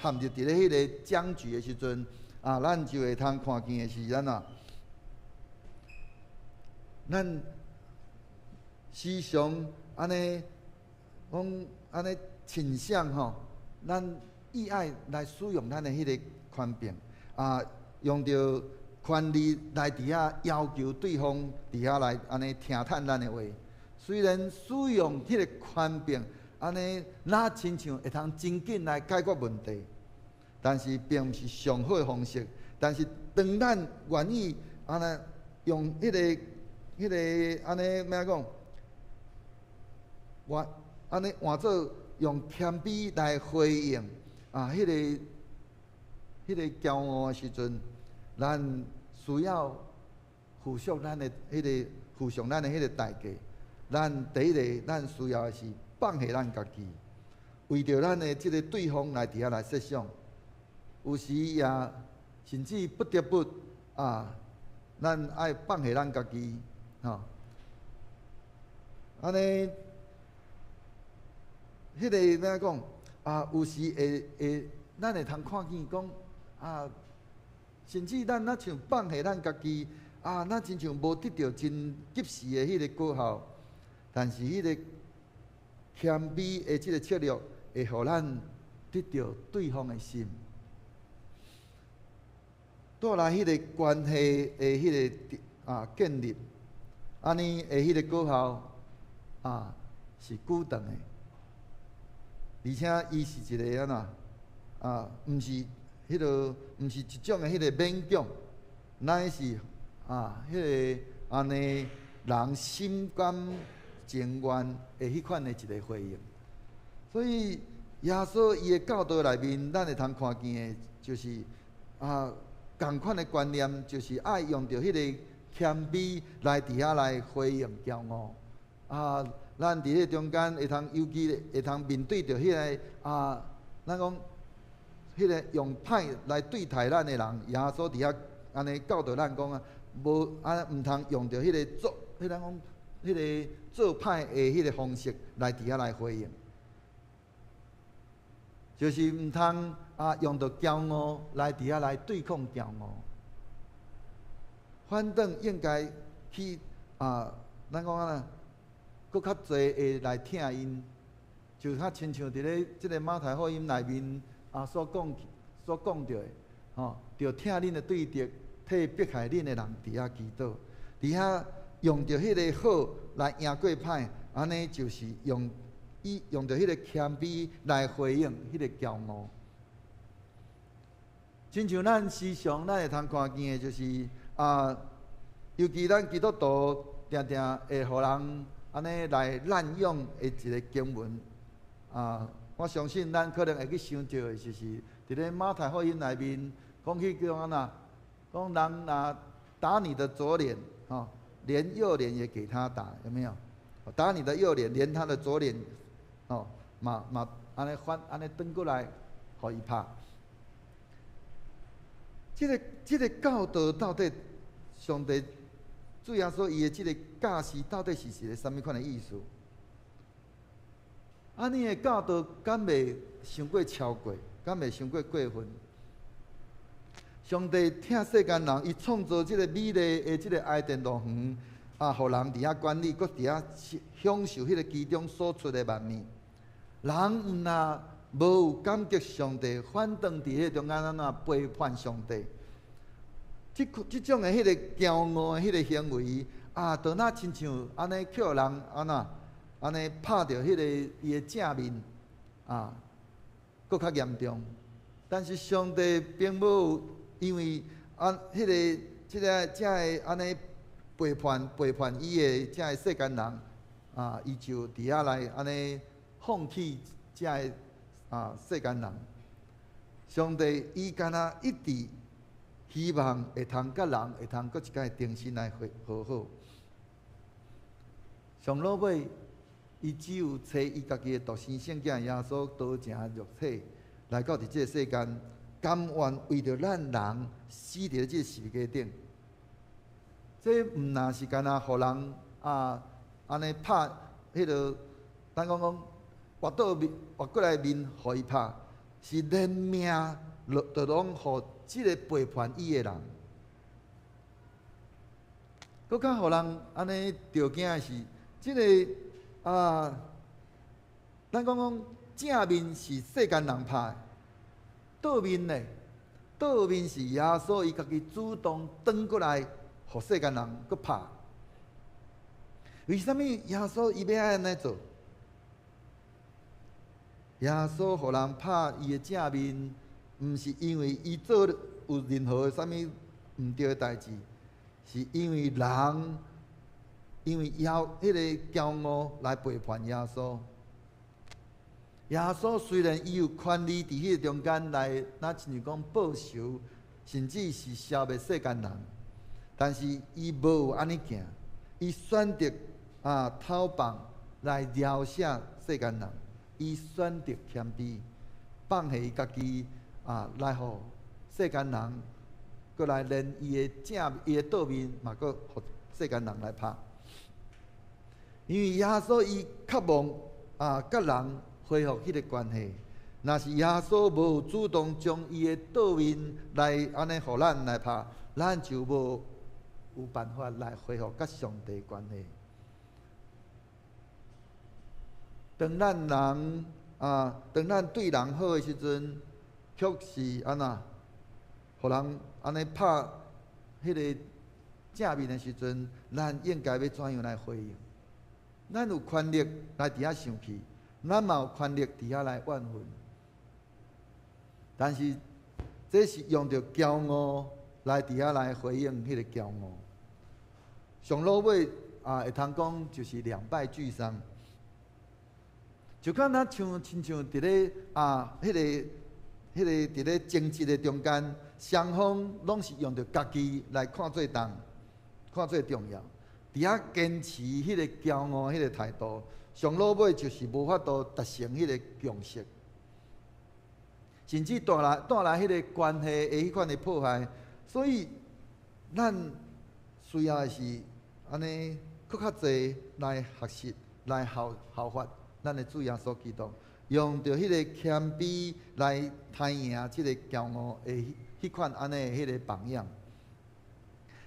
S2: 陷入佇咧彼个僵局的時陣，咱就會通看見的是按怎？咱時常按呢講按呢傾向吼，咱意愛來使用咱的彼个權柄，用著權力來佇遐要求對方佇遐來按呢聽趁咱的話。雖然使用彼個權柄，按呢若親像會通真緊來解決問題，但是並毋是上好的方式。但是當咱願意按呢用彼個按呢欲怎講，換按呢換做用謙卑來回應彼個驕傲的時陣，咱需要付上咱的彼個付上咱的彼個代價。咱第一个，咱需要的是放下咱家己，為著咱的這个對方來佇遐來設想，有時也甚至不得不咱愛放下咱家己，吼。按呢，彼个欲怎講？有時會會，咱會通看見講，甚至咱若像放下咱家己，咱親像無得著真及時的彼个果效，但是彼個謙卑的這个策略，會予咱得著對方的心，帶來彼個關係的彼个建立，按呢的彼个果效是久長的，而且伊是一个按怎？毋是彼个，毋是一種的彼个勉強，乃是彼个按呢人心甘情願的彼款的一个回應。所以耶穌伊的教導內面，咱會通看見的，就是仝款的觀念，就是愛用著彼個謙卑來佇遐來回應驕傲。咱佇彼個中間會通，尤其會通面對著彼个咱講彼个用歹來對待咱的人，耶穌佇遐按呢教導咱講啊，無毋通用著彼個做，彼個講彼个做歹的彼个方式來佇遐來回應，就是毋通用著驕傲來佇遐來對抗驕傲，反轉應該去咱講按怎，閣較濟會來疼𪜶，就較親像佇咧這个馬太福音內面所講著的，吼，著疼恁的對敵，替迫害恁的人佇遐祈禱，佇遐用著彼个好來贏過歹，按呢就是用伊用著彼个謙卑來回應彼个驕傲。親像咱時常咱會通看見的，就是尤其咱基督徒定定會予人按呢來濫用的一个經文，我相信咱可能會去想著的，就是佇咧馬太福音內面講起叫按怎，講人若打你的左臉，吼，連右臉也給他打，有沒有？打你的右臉，連他的左臉，吼，嘛嘛按呢反按呢轉過來，予伊拍。這个教導到底，上帝主耶穌伊的這个教示到底是一个啥物款的意思？按呢的教導敢袂傷過超過，敢袂傷過過分？上帝疼世間人，伊創造這个美麗的這个伊甸樂園，予人佇遐管理，閣佇遐享受彼个其中所出的萬物。人毋若無有感激上帝，反轉佇彼个中間按怎背叛上帝？這種的彼个驕傲的彼个行為，就若親像按呢予人按怎按呢拍著彼个伊的正面，閣較嚴重。但是上帝並無因為啊，彼個、這个、這个按呢背叛、背叛伊的這个世間人啊，伊就佇遐來按呢放棄這个世間人。上帝伊敢若一直希望會通佮人會通閣一擺重新來和好。上落尾，伊只有差伊家己的獨生聖子耶穌道成肉體來到佇這個世間，甘願為著咱人死佇這個十字架頂。這毋若是干焦予人按呢拍彼个，咱講講跋倒面跋過來面予伊拍，是連命都攏予這个背叛伊的人。閣較予人按呢著驚的是，這个咱講講正面是世間人拍的，倒面呢？倒面是耶穌伊家己主動轉過來，予世間人閣拍。為啥物耶穌伊欲按呢做？耶穌予人拍伊的正面，毋是因為伊做有任何啥物毋對的代誌，是因為人因為枵彼個驕傲來背叛耶穌。耶穌雖然伊有權利佇彼個中間來，若親像講報仇，甚至是消滅世間人，但是伊無按呢行，伊選擇逃放來饒赦世間人，伊選擇謙卑，放下伊家己來予世間人，閣來連伊的正伊的倒面嘛，閣予世間人來拍。因為耶穌伊渴望佮人恢復彼個關係，若是耶穌無主動將伊的倒面來按呢予咱來拍，咱就無有辦法來恢復佮上帝關係。當咱人當咱對人好的時陣，卻是按怎，予人按呢拍彼个正面的時陣，咱應該欲怎樣來回應？咱有權力來佇遐生氣，咱嘛有權力佇遐來怨恨。但是這是用著驕傲來佇遐來回應彼个驕傲。上落尾會通講就是兩敗俱傷。就敢若像親像佇咧彼个、彼个佇咧爭執的中間，雙方攏是用著家己來看做重，看做重要。佇遐堅持彼个驕傲彼个態度，上落尾就是無法度達成彼個共識，甚至帶來彼個關係的彼款的破壞。所以，咱需要的是按呢，閣較濟來學習，來效效法咱的主耶穌基督，用著彼个謙卑來刣贏這个驕傲的彼款按呢彼个榜樣。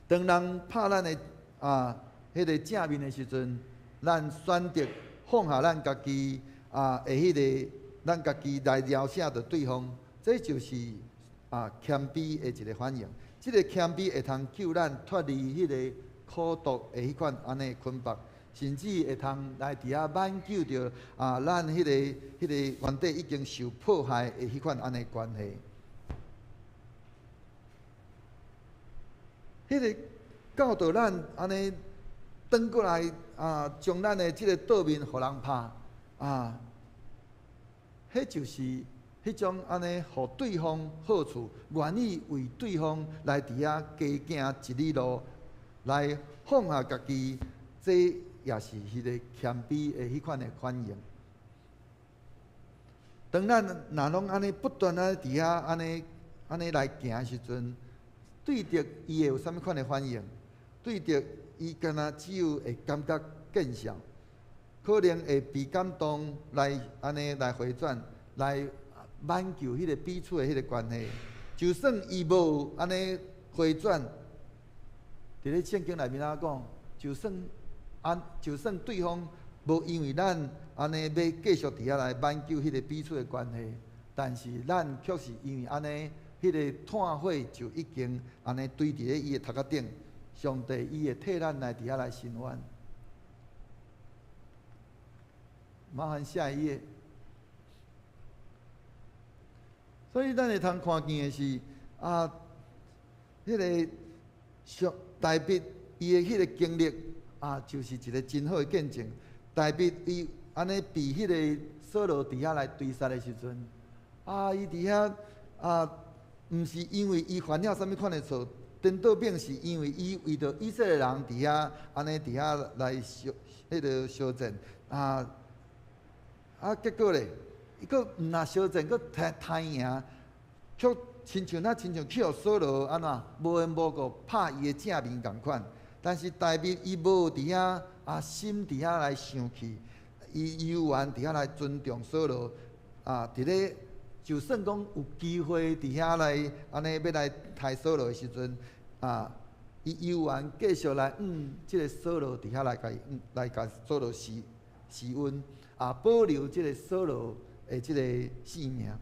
S2: 當人拍咱的彼个正面的時陣，咱選擇放下咱家己的彼个，咱家己來饒赦著對方，這就是謙卑的一个反應。這个謙卑會通救咱脫離彼个苦毒的彼款按呢捆綁，甚至會通來佇遐挽救著咱彼个原底已經受破壞的彼款按呢關係。彼个教導咱按呢轉過來將咱的這个倒面予人拍彼就是彼種按呢予對方好處，願意為對方來佇遐加行一里路，來放下家己，這也是彼个謙卑的彼款的反應。當咱若攏按呢不斷仔佇遐按呢按呢來行的時陣，對著伊會有啥物款的反應？對著伊敢若只有會感覺見笑，可能會被感動來按呢來回轉，來挽救彼個彼此的彼個關係。就算伊無按呢回轉，佇咧聖經內面怎講？就算對方無因為咱按呢欲繼續佇遐來挽救彼個彼此的關係，但是咱卻是因為按呢，彼個炭火就已經按呢堆佇咧伊的頭殼頂，上帝伊會替咱來佇遐來伸冤。麻煩下一頁。所以咱會通看見的是啊，彼個上大衛伊的彼個經歷啊，就是一個真好的見證。大衛伊按呢被彼個掃羅佇遐來追殺的時陣，啊，伊佇遐啊，毋是因為伊犯了啥物款的錯，顛倒變是因為伊為著以色列人佇遐按呢佇遐來相彼個相戰啊啊，結果咧，伊閣毋若相戰，閣貪貪贏，卻親像若親像去予掃羅按怎無緣無故拍伊的正面仝款。但是大衛伊無佇遐啊，心佇遐來生氣，伊猶原佇遐來尊重掃羅啊，佇咧就算講有機會佇遐來按呢欲來刣掃羅的時陣啊，伊猶原繼續來向這个掃羅佇遐來共伊來共掃羅施施恩啊，保留這个掃羅的這个性命。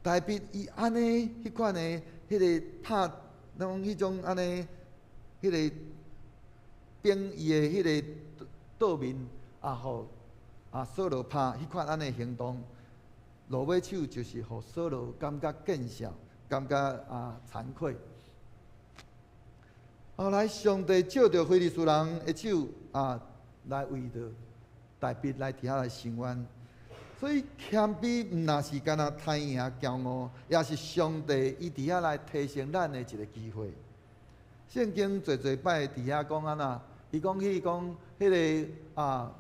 S2: 大衛伊按呢彼款的彼个拍，攏彼種按呢彼个反伊的彼个倒面啊，予啊掃羅拍彼款按呢行動，落尾手就是予掃羅感覺見笑，感覺啊慚愧。後來上帝藉著非利士人的手啊，來為著大衛來佇遐來伸冤。所以謙卑毋若是干焦貪贏驕傲，也是上帝伊佇遐來提升咱的一个機會。聖經濟濟擺佇遐講按怎？伊講去講彼个啊，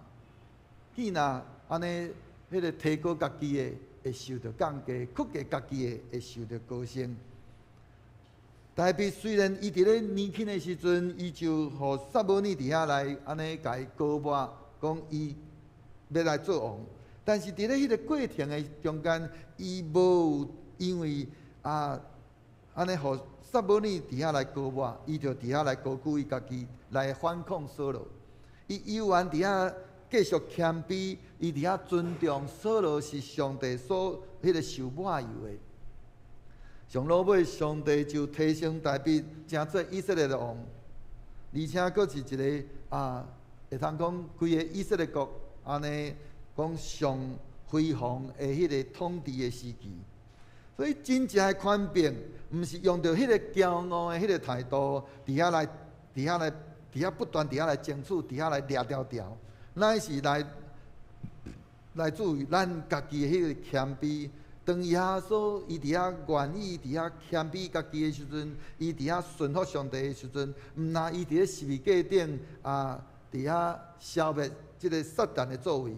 S2: 見若按呢，彼个提高家己的會受著降低，屈低家己的會受著高升。大衛雖然伊佇咧年輕的時陣，伊就予撒母耳佇遐來按呢共伊膏抹，講伊欲來做王。但是佇咧彼个過程的中間，伊無因為啊按呢予撒母耳佇遐來膏抹，伊就佇遐來高舉伊家己，來反抗掃羅。伊猶原佇遐繼續謙卑，伊佇遐尊重掃羅是上帝所彼个受抹油的。上落尾，上帝就提升大衛，成做以色列的王，而且閣是一个啊，會通講規个以色列國按呢講上輝煌的彼个統治的時期。所以真正的權柄，毋是用著彼个驕傲的彼个態度，佇遐來，佇遐來，佇遐不斷佇遐來爭取，佇遐來掠牢牢，乃是來來自於咱家己的彼个謙卑。當耶穌伊佇遐願意佇遐謙卑家己的時陣，伊佇遐順服上帝的時陣，毋若伊佇咧十字架頂啊，佇遐消滅這个撒旦的作為，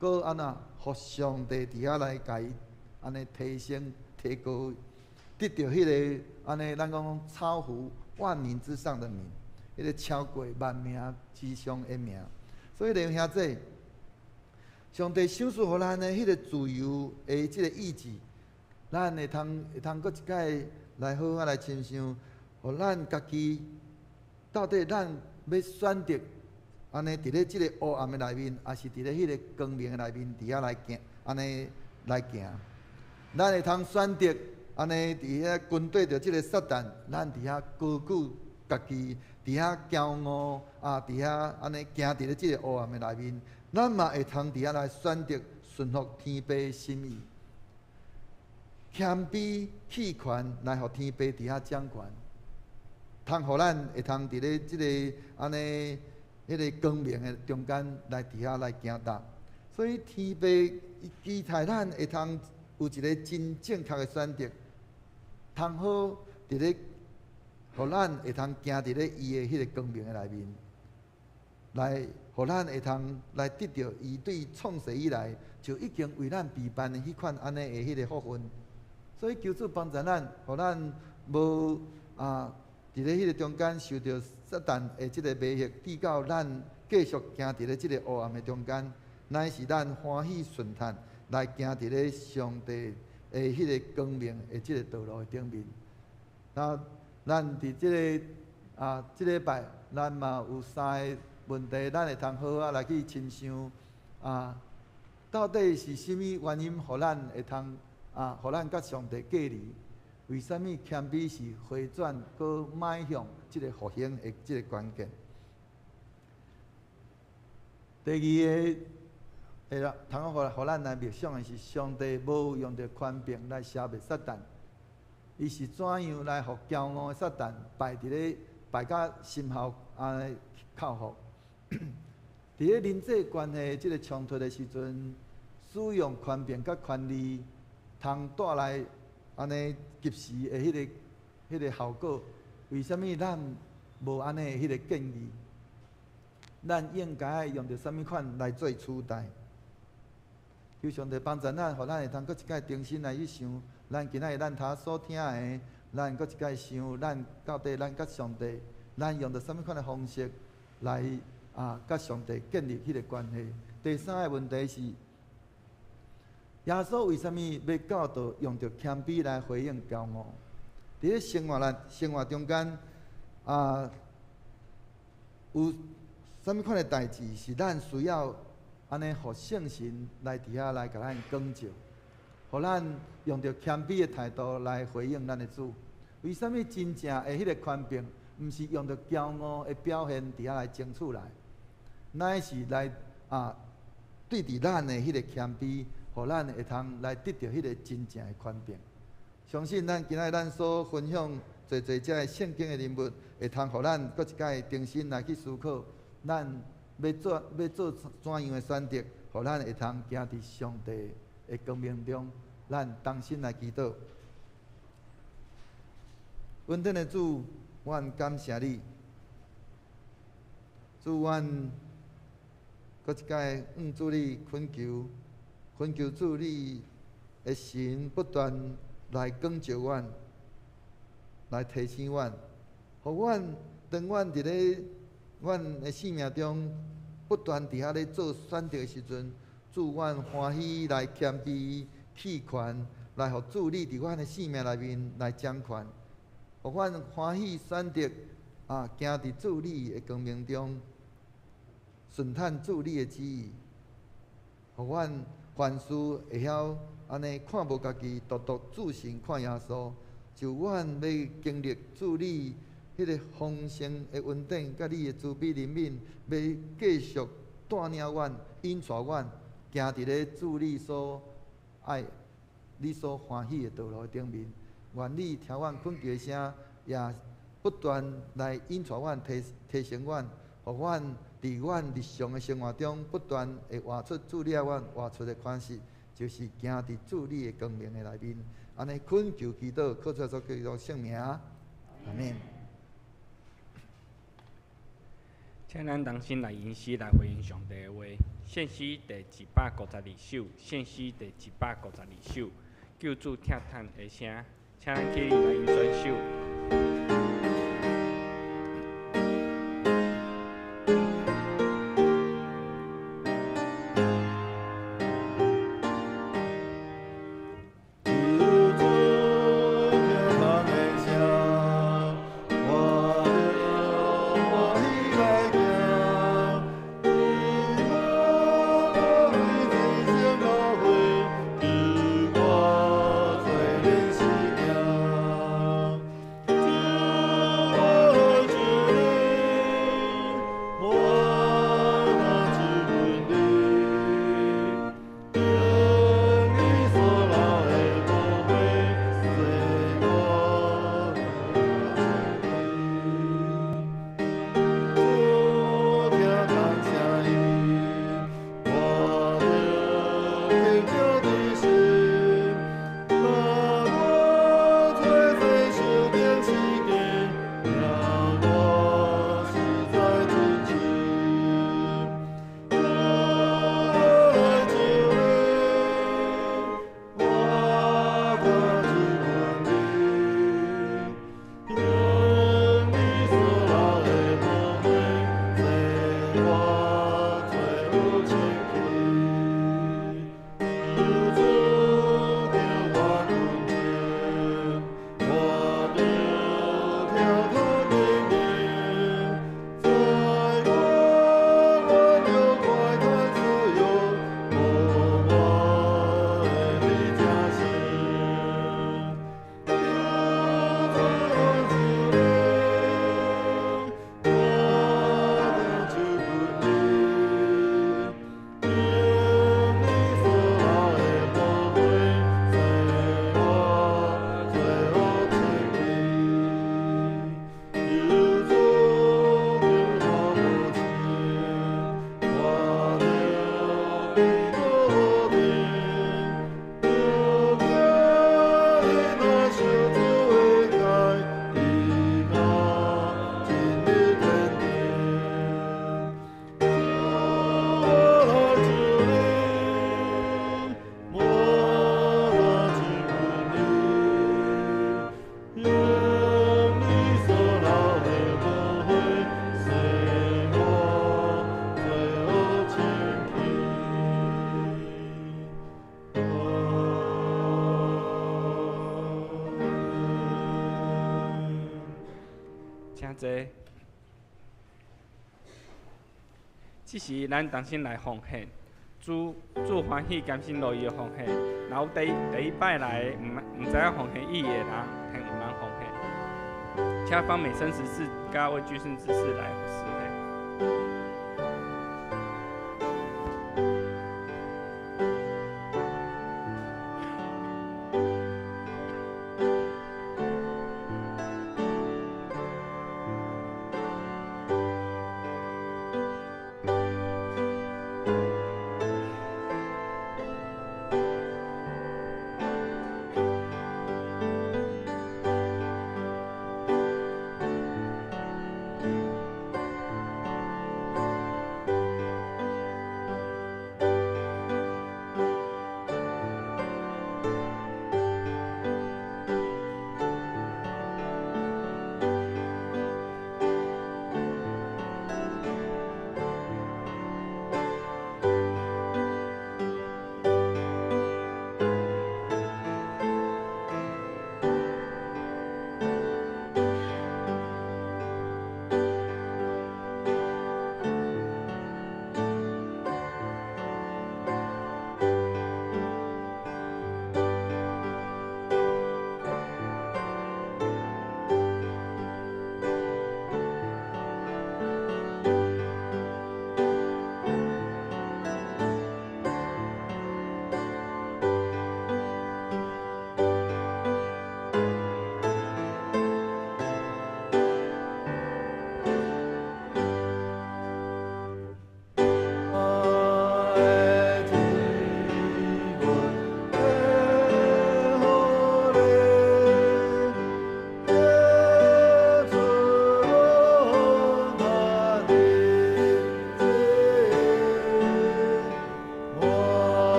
S2: 閣按怎，予上帝佇遐來共伊按呢提升、提高，得著彼个按呢，咱講超乎萬名之上的名，彼个超過萬名之上的名。所以弟兄姊，上帝賞賜予咱的彼个自由的這个意志，咱會通閣一擺來好好來親像，予咱家己到底咱欲選擇按呢佇咧這个黑暗的內面，抑是佇咧彼个光明的內面，佇遐來行，按呢來行。咱會通選擇按呢佇遐跟綴著這个撒旦，咱佇遐高舉家己，佇遐驕傲啊，佇遐按呢行佇咧這个黑暗的內面。咱嘛會通佇遐來選擇順服天父的心意，謙卑棄權來予天父佇遐掌權，通予咱會通佇咧這个按呢彼个光明的中間來佇遐來行動。所以天父期待咱會通有一个真正確的選擇，通好佇咧，予咱會通行佇咧伊的彼个光明的內面，來。予咱會通來得著伊對創世以來就已經為咱備辦的彼款按呢的彼个福分，所以求主幫助咱，予咱無啊佇咧彼个中間受著撒旦的這个迷惑，致到咱繼續行佇咧這个黑暗的中間，乃是咱歡喜順服來行佇咧上帝的彼个光明的這个道路的頂面。那咱佇這个啊這禮拜，咱嘛有三个問題，咱會通好好來去深想啊，到底是啥物原因，予咱會通啊，予咱佮上帝隔離？為啥物謙卑是回轉閣邁向這个復興的這个關鍵？第二个會啦，通講予咱來默想的是，上帝無用著權柄來消滅撒旦，伊是怎樣來予驕傲的撒旦敗佇咧敗甲心後按呢哭服？佇咧人際關係這个衝突的時陣，使用權柄佮權利，通帶來按呢及時的彼个效果。為啥物咱無按呢彼个建議？咱應該愛用著啥物款來做取代？求上帝幫助咱，予咱會通閣一擺重新來去想，咱今仔日咱頭所聽的，咱閣一擺想，咱到底咱佮上帝，咱用著啥物款的方式來佮上帝建立彼个關係？第三个問題是，耶穌為啥物欲教導用著謙卑來回應驕傲？佇咧生活內生活中間有啥物款的代誌是咱需要按呢，予聖神來佇遐來共咱光照，予咱用著謙卑的態度來回應咱的主。為啥物真正的彼个權柄，毋是用著驕傲的表現佇遐來爭取來，乃是來對佇咱的彼个謙卑，予咱會通來得著彼个真正的權柄。相信咱今仔咱所分享濟濟這个聖經的人物，會通予咱閣一擺重新來去思考，咱欲做怎樣的選擇，予咱會通行佇上帝的光明中。咱同心來祈禱。恩典的主，阮感謝你。主，阮閣一擺向主你懇求，懇求主你的神不斷來光照阮，來提醒阮，予阮當阮佇咧阮的生命中不斷佇遐咧做選擇的時陣，主，阮歡喜來謙卑棄權，來予主你佇阮的生命內面來掌權，予阮歡喜選擇行佇主你的光明中，順趁主你的旨意，予阮凡事會曉按呢看無家己，獨獨注神看耶穌，就阮欲經歷主你彼个豐盛的恩典，佮你的慈悲憐憫，欲繼續帶領阮、引帶阮，行佇咧主你所愛、你所歡喜的道路頂面。願你聽阮懇求的聲，也不斷來引帶阮、提醒阮，予阮佇阮日常的生活中不斷會活出主你愛阮活出的款式，就是行佇主你的光明的內面。按呢懇求祈禱，靠主耶穌基督聖名，阿們。
S3: 請咱同心來吟詩來回應上帝的話。獻詩第152首，獻詩第152首，救主疼嘆的聲，請咱起立來吟選首。
S2: 求
S3: 坐。这时，咱重新来奉献，主主欢喜甘心乐意的奉献。若有第一摆来，毋知影奉献意义的人，先毋通奉献。请方美生执事佮魏居士执事来司献。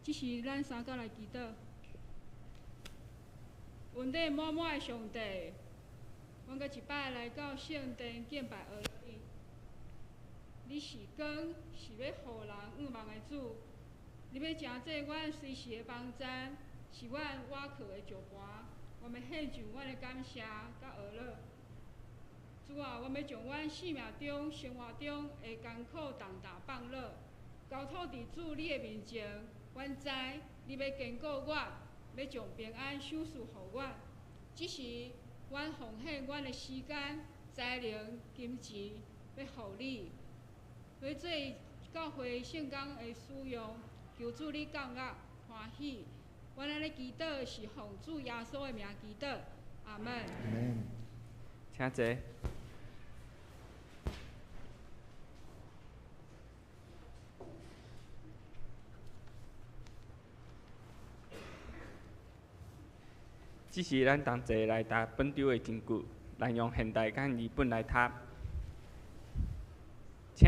S4: 这时，咱三个来祈祷。恩典满满的上帝，阮阁一摆来到圣殿敬拜阿你。你是光，是欲予人向望的主。你欲成做阮随时的帮赞，是阮倚靠的石磐。我欲献上阮的感谢佮阿乐。主啊，阮欲将阮生命中、生活中的艰苦重担放落，交托伫主你的面前。阮知你欲坚固我，欲将平安赏赐予阮。这时，阮奉献阮的时间、才能、金钱，欲予你，欲做教会圣工的使用。求主你降乐欢喜。阮按呢祈祷是奉主耶稣的名祈祷，阿门。
S3: 请坐。这时，咱同齐来读本周的经句，咱用现代佮字本来读。请，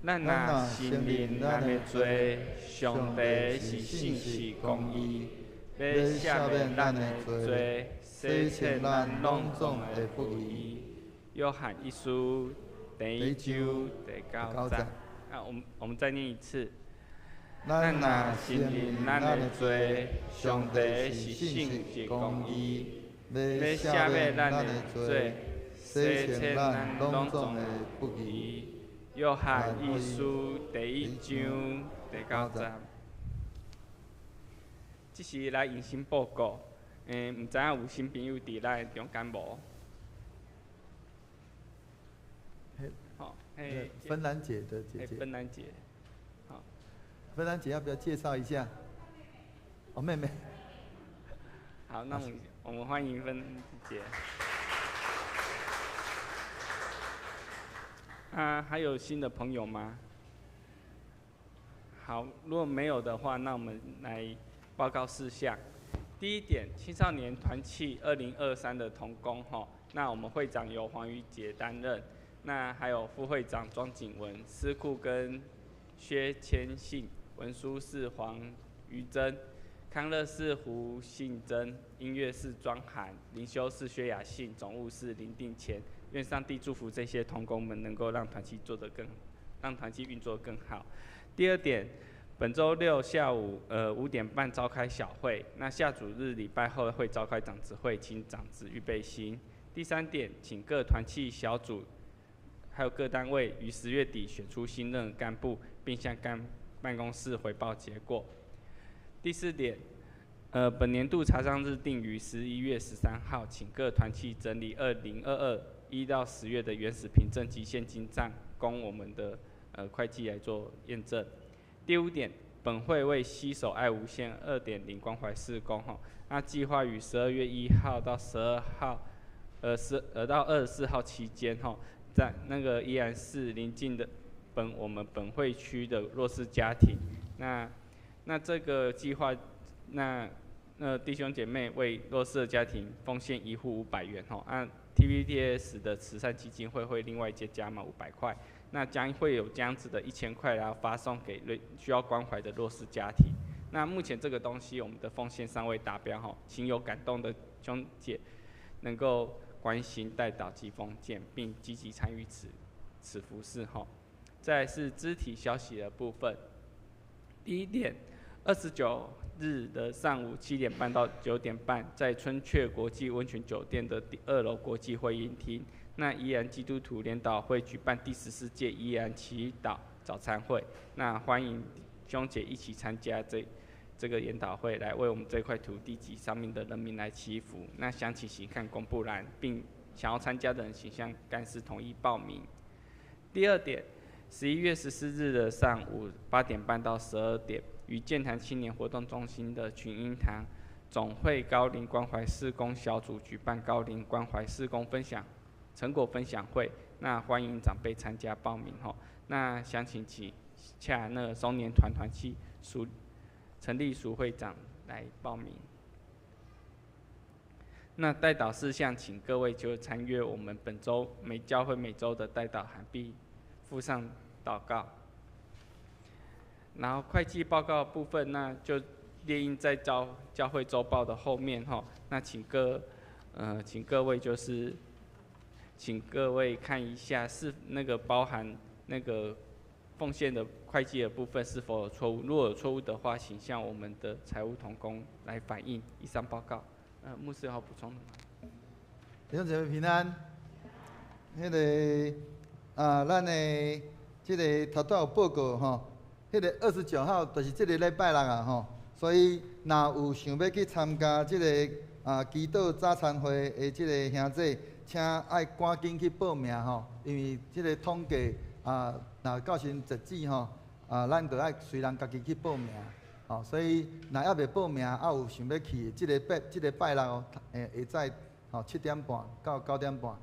S3: 咱若承认咱的罪，上帝是信实公义，欲赦免咱的罪，洗清咱拢总的不义。约翰一书第一章第九节。啊，我们再念一次。咱若承认咱的罪，上帝是信实公义，欲赦免咱的罪，洗清咱拢总的不义。约翰一书第一章第九节。这时来迎新报告，毋知影有新朋友伫咱中间无？好，嘿，
S2: 芬兰姐的姐姐。
S3: 芬兰姐。
S2: 芬兰姐要不要介绍一下？哦，妹妹。
S3: 好，那我们欢迎芬姐。啊，还有新的朋友吗？好，如果没有的话，那我们来报告事项。第一点，青少年团契2023的同工吼，那我们会长由黄瑜姐担任。那还有副会长庄景文，司库跟薛千信，文书是黄于珍，康乐是胡信珍，音乐是庄涵，灵修是薛雅信，总务是林定谦。愿上帝祝福这些同工们，能够让团契做得更，让团契运作更好。第二点，本周六下午5点半召开小会，那下主日礼拜后会召开长执会，请长执预备心。第三点，请各团契小组还有各单位于10月底选出新任干部，并向干办公室回报结果。第四点，本年度查账日定于11月13号，请各团契整理2022 1到10月的原始凭证及现金账，供我们的会计来做验证。第五点，本会为携手爱无限2.0关怀事工吼，那计划于12月1号到12号，到24号期间吼，在那个宜兰市邻近的我们本会区的弱势家庭，那这个计划，那弟兄姐妹为弱势的家庭奉献一户500元吼，按 TVBS 的慈善基金会会另外再加码500块，那将会有这样子的1000块，然后发送给需要关怀的弱势家庭。那目前这个东西我们的奉献尚未达标吼，请有感动的兄姐能够关心代祷及奉献，并积极参与此服事吼。再来是肢体消息的部分，第一点，29日的上午7点半到9点半，在春雀国际温泉酒店的第二楼国际会议厅，那宜兰基督徒联祷会举办第14届宜兰祈祷早餐会，那欢迎兄姐一起参加这个研讨会，来为我们这块土地及上面的人民来祈福。那详情请看公布栏，并想要参加的人请向干事统一报名。第二点，11月14日的上午8点半到12点，于剑潭青年活动中心的群英堂总会高龄关怀事工小组举办高龄关怀事工分享成果分享会，那欢迎长辈参加报名吼。那详情请洽那个松年团团契署陈立署会长来报名。那代祷事项，请各位就参阅我们本周每教会每周的代祷函，并附上祷告。然后会计报告部分，那就列印在教会周报的后面吼。那请各位就是，请各位看一下是那个包含那个奉献的会计的部分是否有错误，如果有错误的话，请向我们的财务同工来反映。以上报告。牧师有好补充的吗？
S2: 弟兄姊妹平安。彼个啊，咱的这个头拄有报告吼，彼个29号就是这个礼拜六啊吼，所以若有想欲去参加这个啊祈祷早餐会的这个兄弟，请爱赶紧去报名吼，因为这个统计啊，若到时截止吼，啊，咱就爱随人家己去报名。吼，所以若犹未报名，啊有想欲去，这个拜六哦，下早吼7点半到9点半，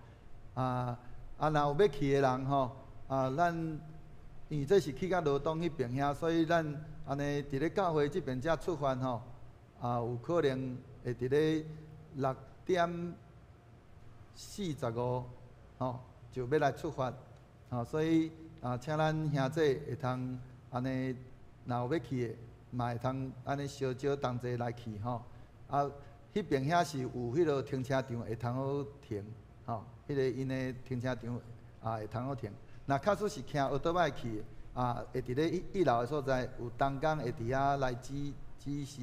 S2: 啊，若有欲去的人吼，啊，咱因为这是去到罗东彼边遐，所以咱按呢伫咧教会这边遮出发吼，啊，有可能会伫咧6点45吼就欲来出发，吼，所以啊，请咱兄弟会通按呢，若有欲去的，嘛会通按呢相招同齐来去吼。啊，彼边遐是有彼个停车场会通好停，吼，彼个𪜶的停车场啊会通好停。若假使是骑欧多拜去的，啊，会伫咧一楼的所在有同工会伫遐来指示，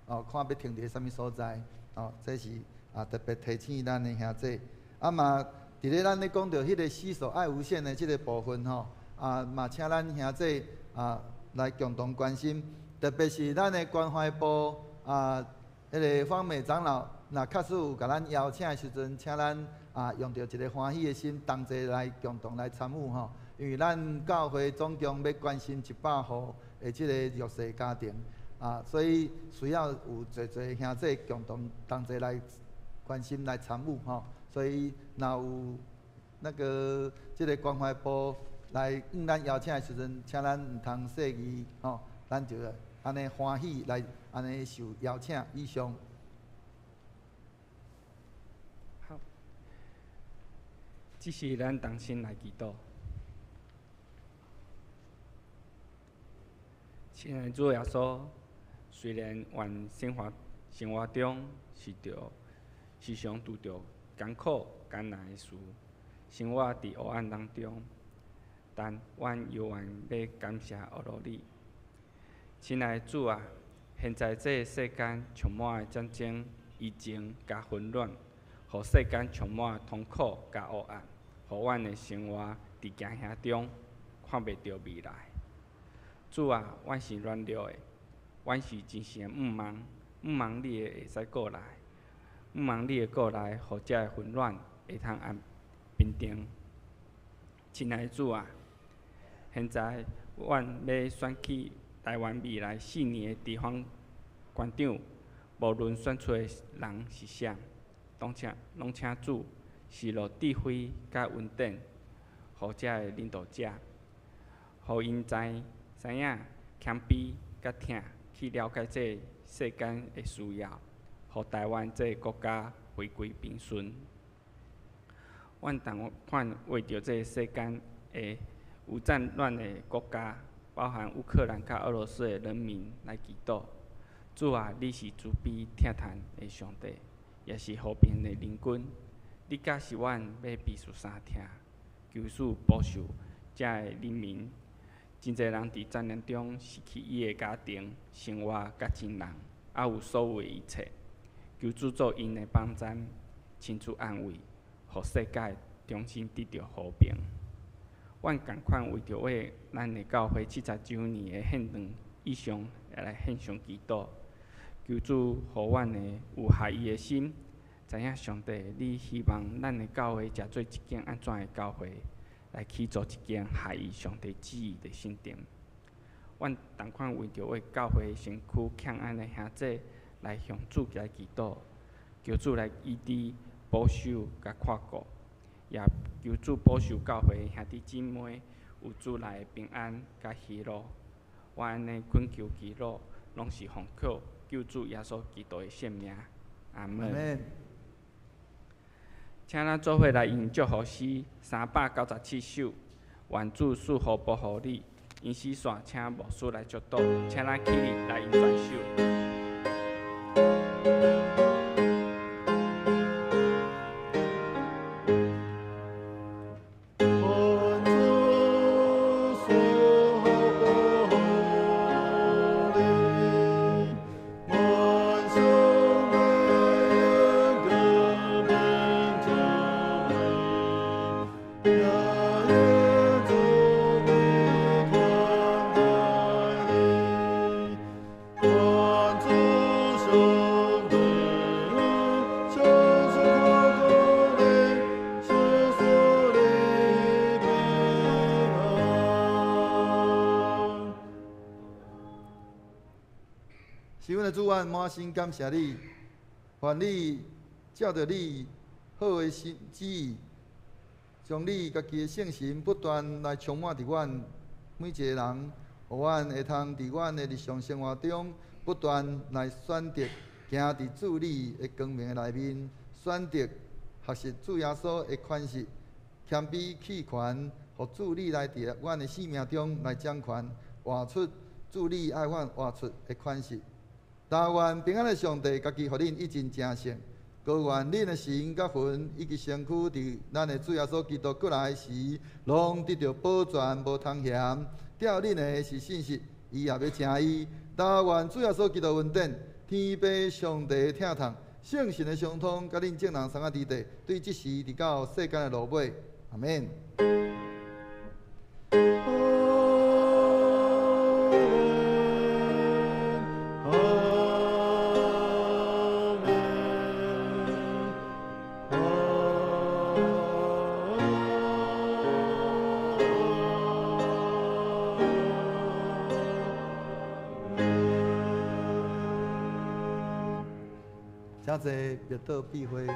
S2: 哦，看欲停伫啥物所在，哦，这是啊特别提醒咱的兄弟。啊嘛，伫咧咱咧讲著彼个携手爱无限的这个部分吼，啊嘛请咱兄弟啊来共同关心，特别是咱的关怀部啊，彼个方美长老，若假使有共咱邀请的时阵，请咱啊用著一个欢喜的心，同齐来共同来参与吼。因为咱教会总共欲关心100户的这个弱势家庭，啊，所以需要有济济兄弟共同同齐来关心来参与吼。所以若有那个这个关怀部来向咱邀请的时阵，请咱毋通细意吼，咱就按呢欢喜来按呢受邀请。以上。
S3: 好。這時咱同心來祈禱。親愛的主耶穌，雖然阮生活中是著時常拄著艱苦艱難的事，生活佇黑暗當中，但阮猶原欲感謝阿羅你。親愛的主啊，現在這个世間充滿的戰爭、疫情佮紛亂，予世間充滿痛苦佮黑暗，予阮的生活佇驚嚇中看袂著未來。主啊，阮是軟弱的，阮是真誠的向望，向望你會會使過來，向望你會過來，予這个紛亂會通安平定。親愛的主啊，現在阮欲選舉台灣未來4年的地方官長，無論選出的人是啥，攏請主賜予智慧佮恩典，予這个領導者，予𪜶知影謙卑佮疼去了解這个世間的需要，予台灣這个國家回歸平順。阮同款為著這个世間的有戰亂的國家，包含烏克蘭佮俄羅斯的人民來祈禱。主啊，你是慈悲疼嘆的上帝，也是和平的領軍。你教示阮欲彼此相疼，求主保守遮个人民。真濟人佇戰亂中失去伊的家庭、生活佮親人，猶有所有的一切。求主做𪜶的幫贊，親自安慰，予世界重新得著和平。阮仝款為著為咱的教會70週年的獻堂異象來獻上祈禱，求主予阮的有合一的心，知影上帝你希望咱的教會成做一間按怎的教會，來去做一間合伊上帝旨意的聖殿。阮仝款為著為教會身軀欠安的兄弟來向主來祈禱，求主來醫治、保守佮看顧，也求主保守教會兄弟姊妹有主內的平安佮喜樂。我按呢懇求祈禱，攏是奉靠救主耶穌基督的聖名。阿門。請咱做伙來用祝福詩397首，願主賜福保護你。音詩線，請牧師來祝禱，請咱起立來用全首。
S2: 主，阮滿心感謝你，願你照著你好的心旨意，將你家己的聖神不斷來充滿佇阮每一个人，予阮會通佇阮的日常生活中不斷來選擇行佇主你的光明的內面，選擇學習主耶穌的款式，謙卑棄權，予主你來佇阮的生命中來掌權，活出主你愛阮活出的款式。但願平安的上帝，家己予恁一盡成聖，閣願恁的神佮魂以及身軀，佇咱的主耶穌基督閣來時，攏得著保全，無通嫌。吊恁的是信實，伊也欲成伊。但願主耶穌基督恩典，天父上帝的疼痛，聖神的相通，佮恁眾人三個弟弟，對這時直到世間的落尾。阿們。請坐，默禱閉會。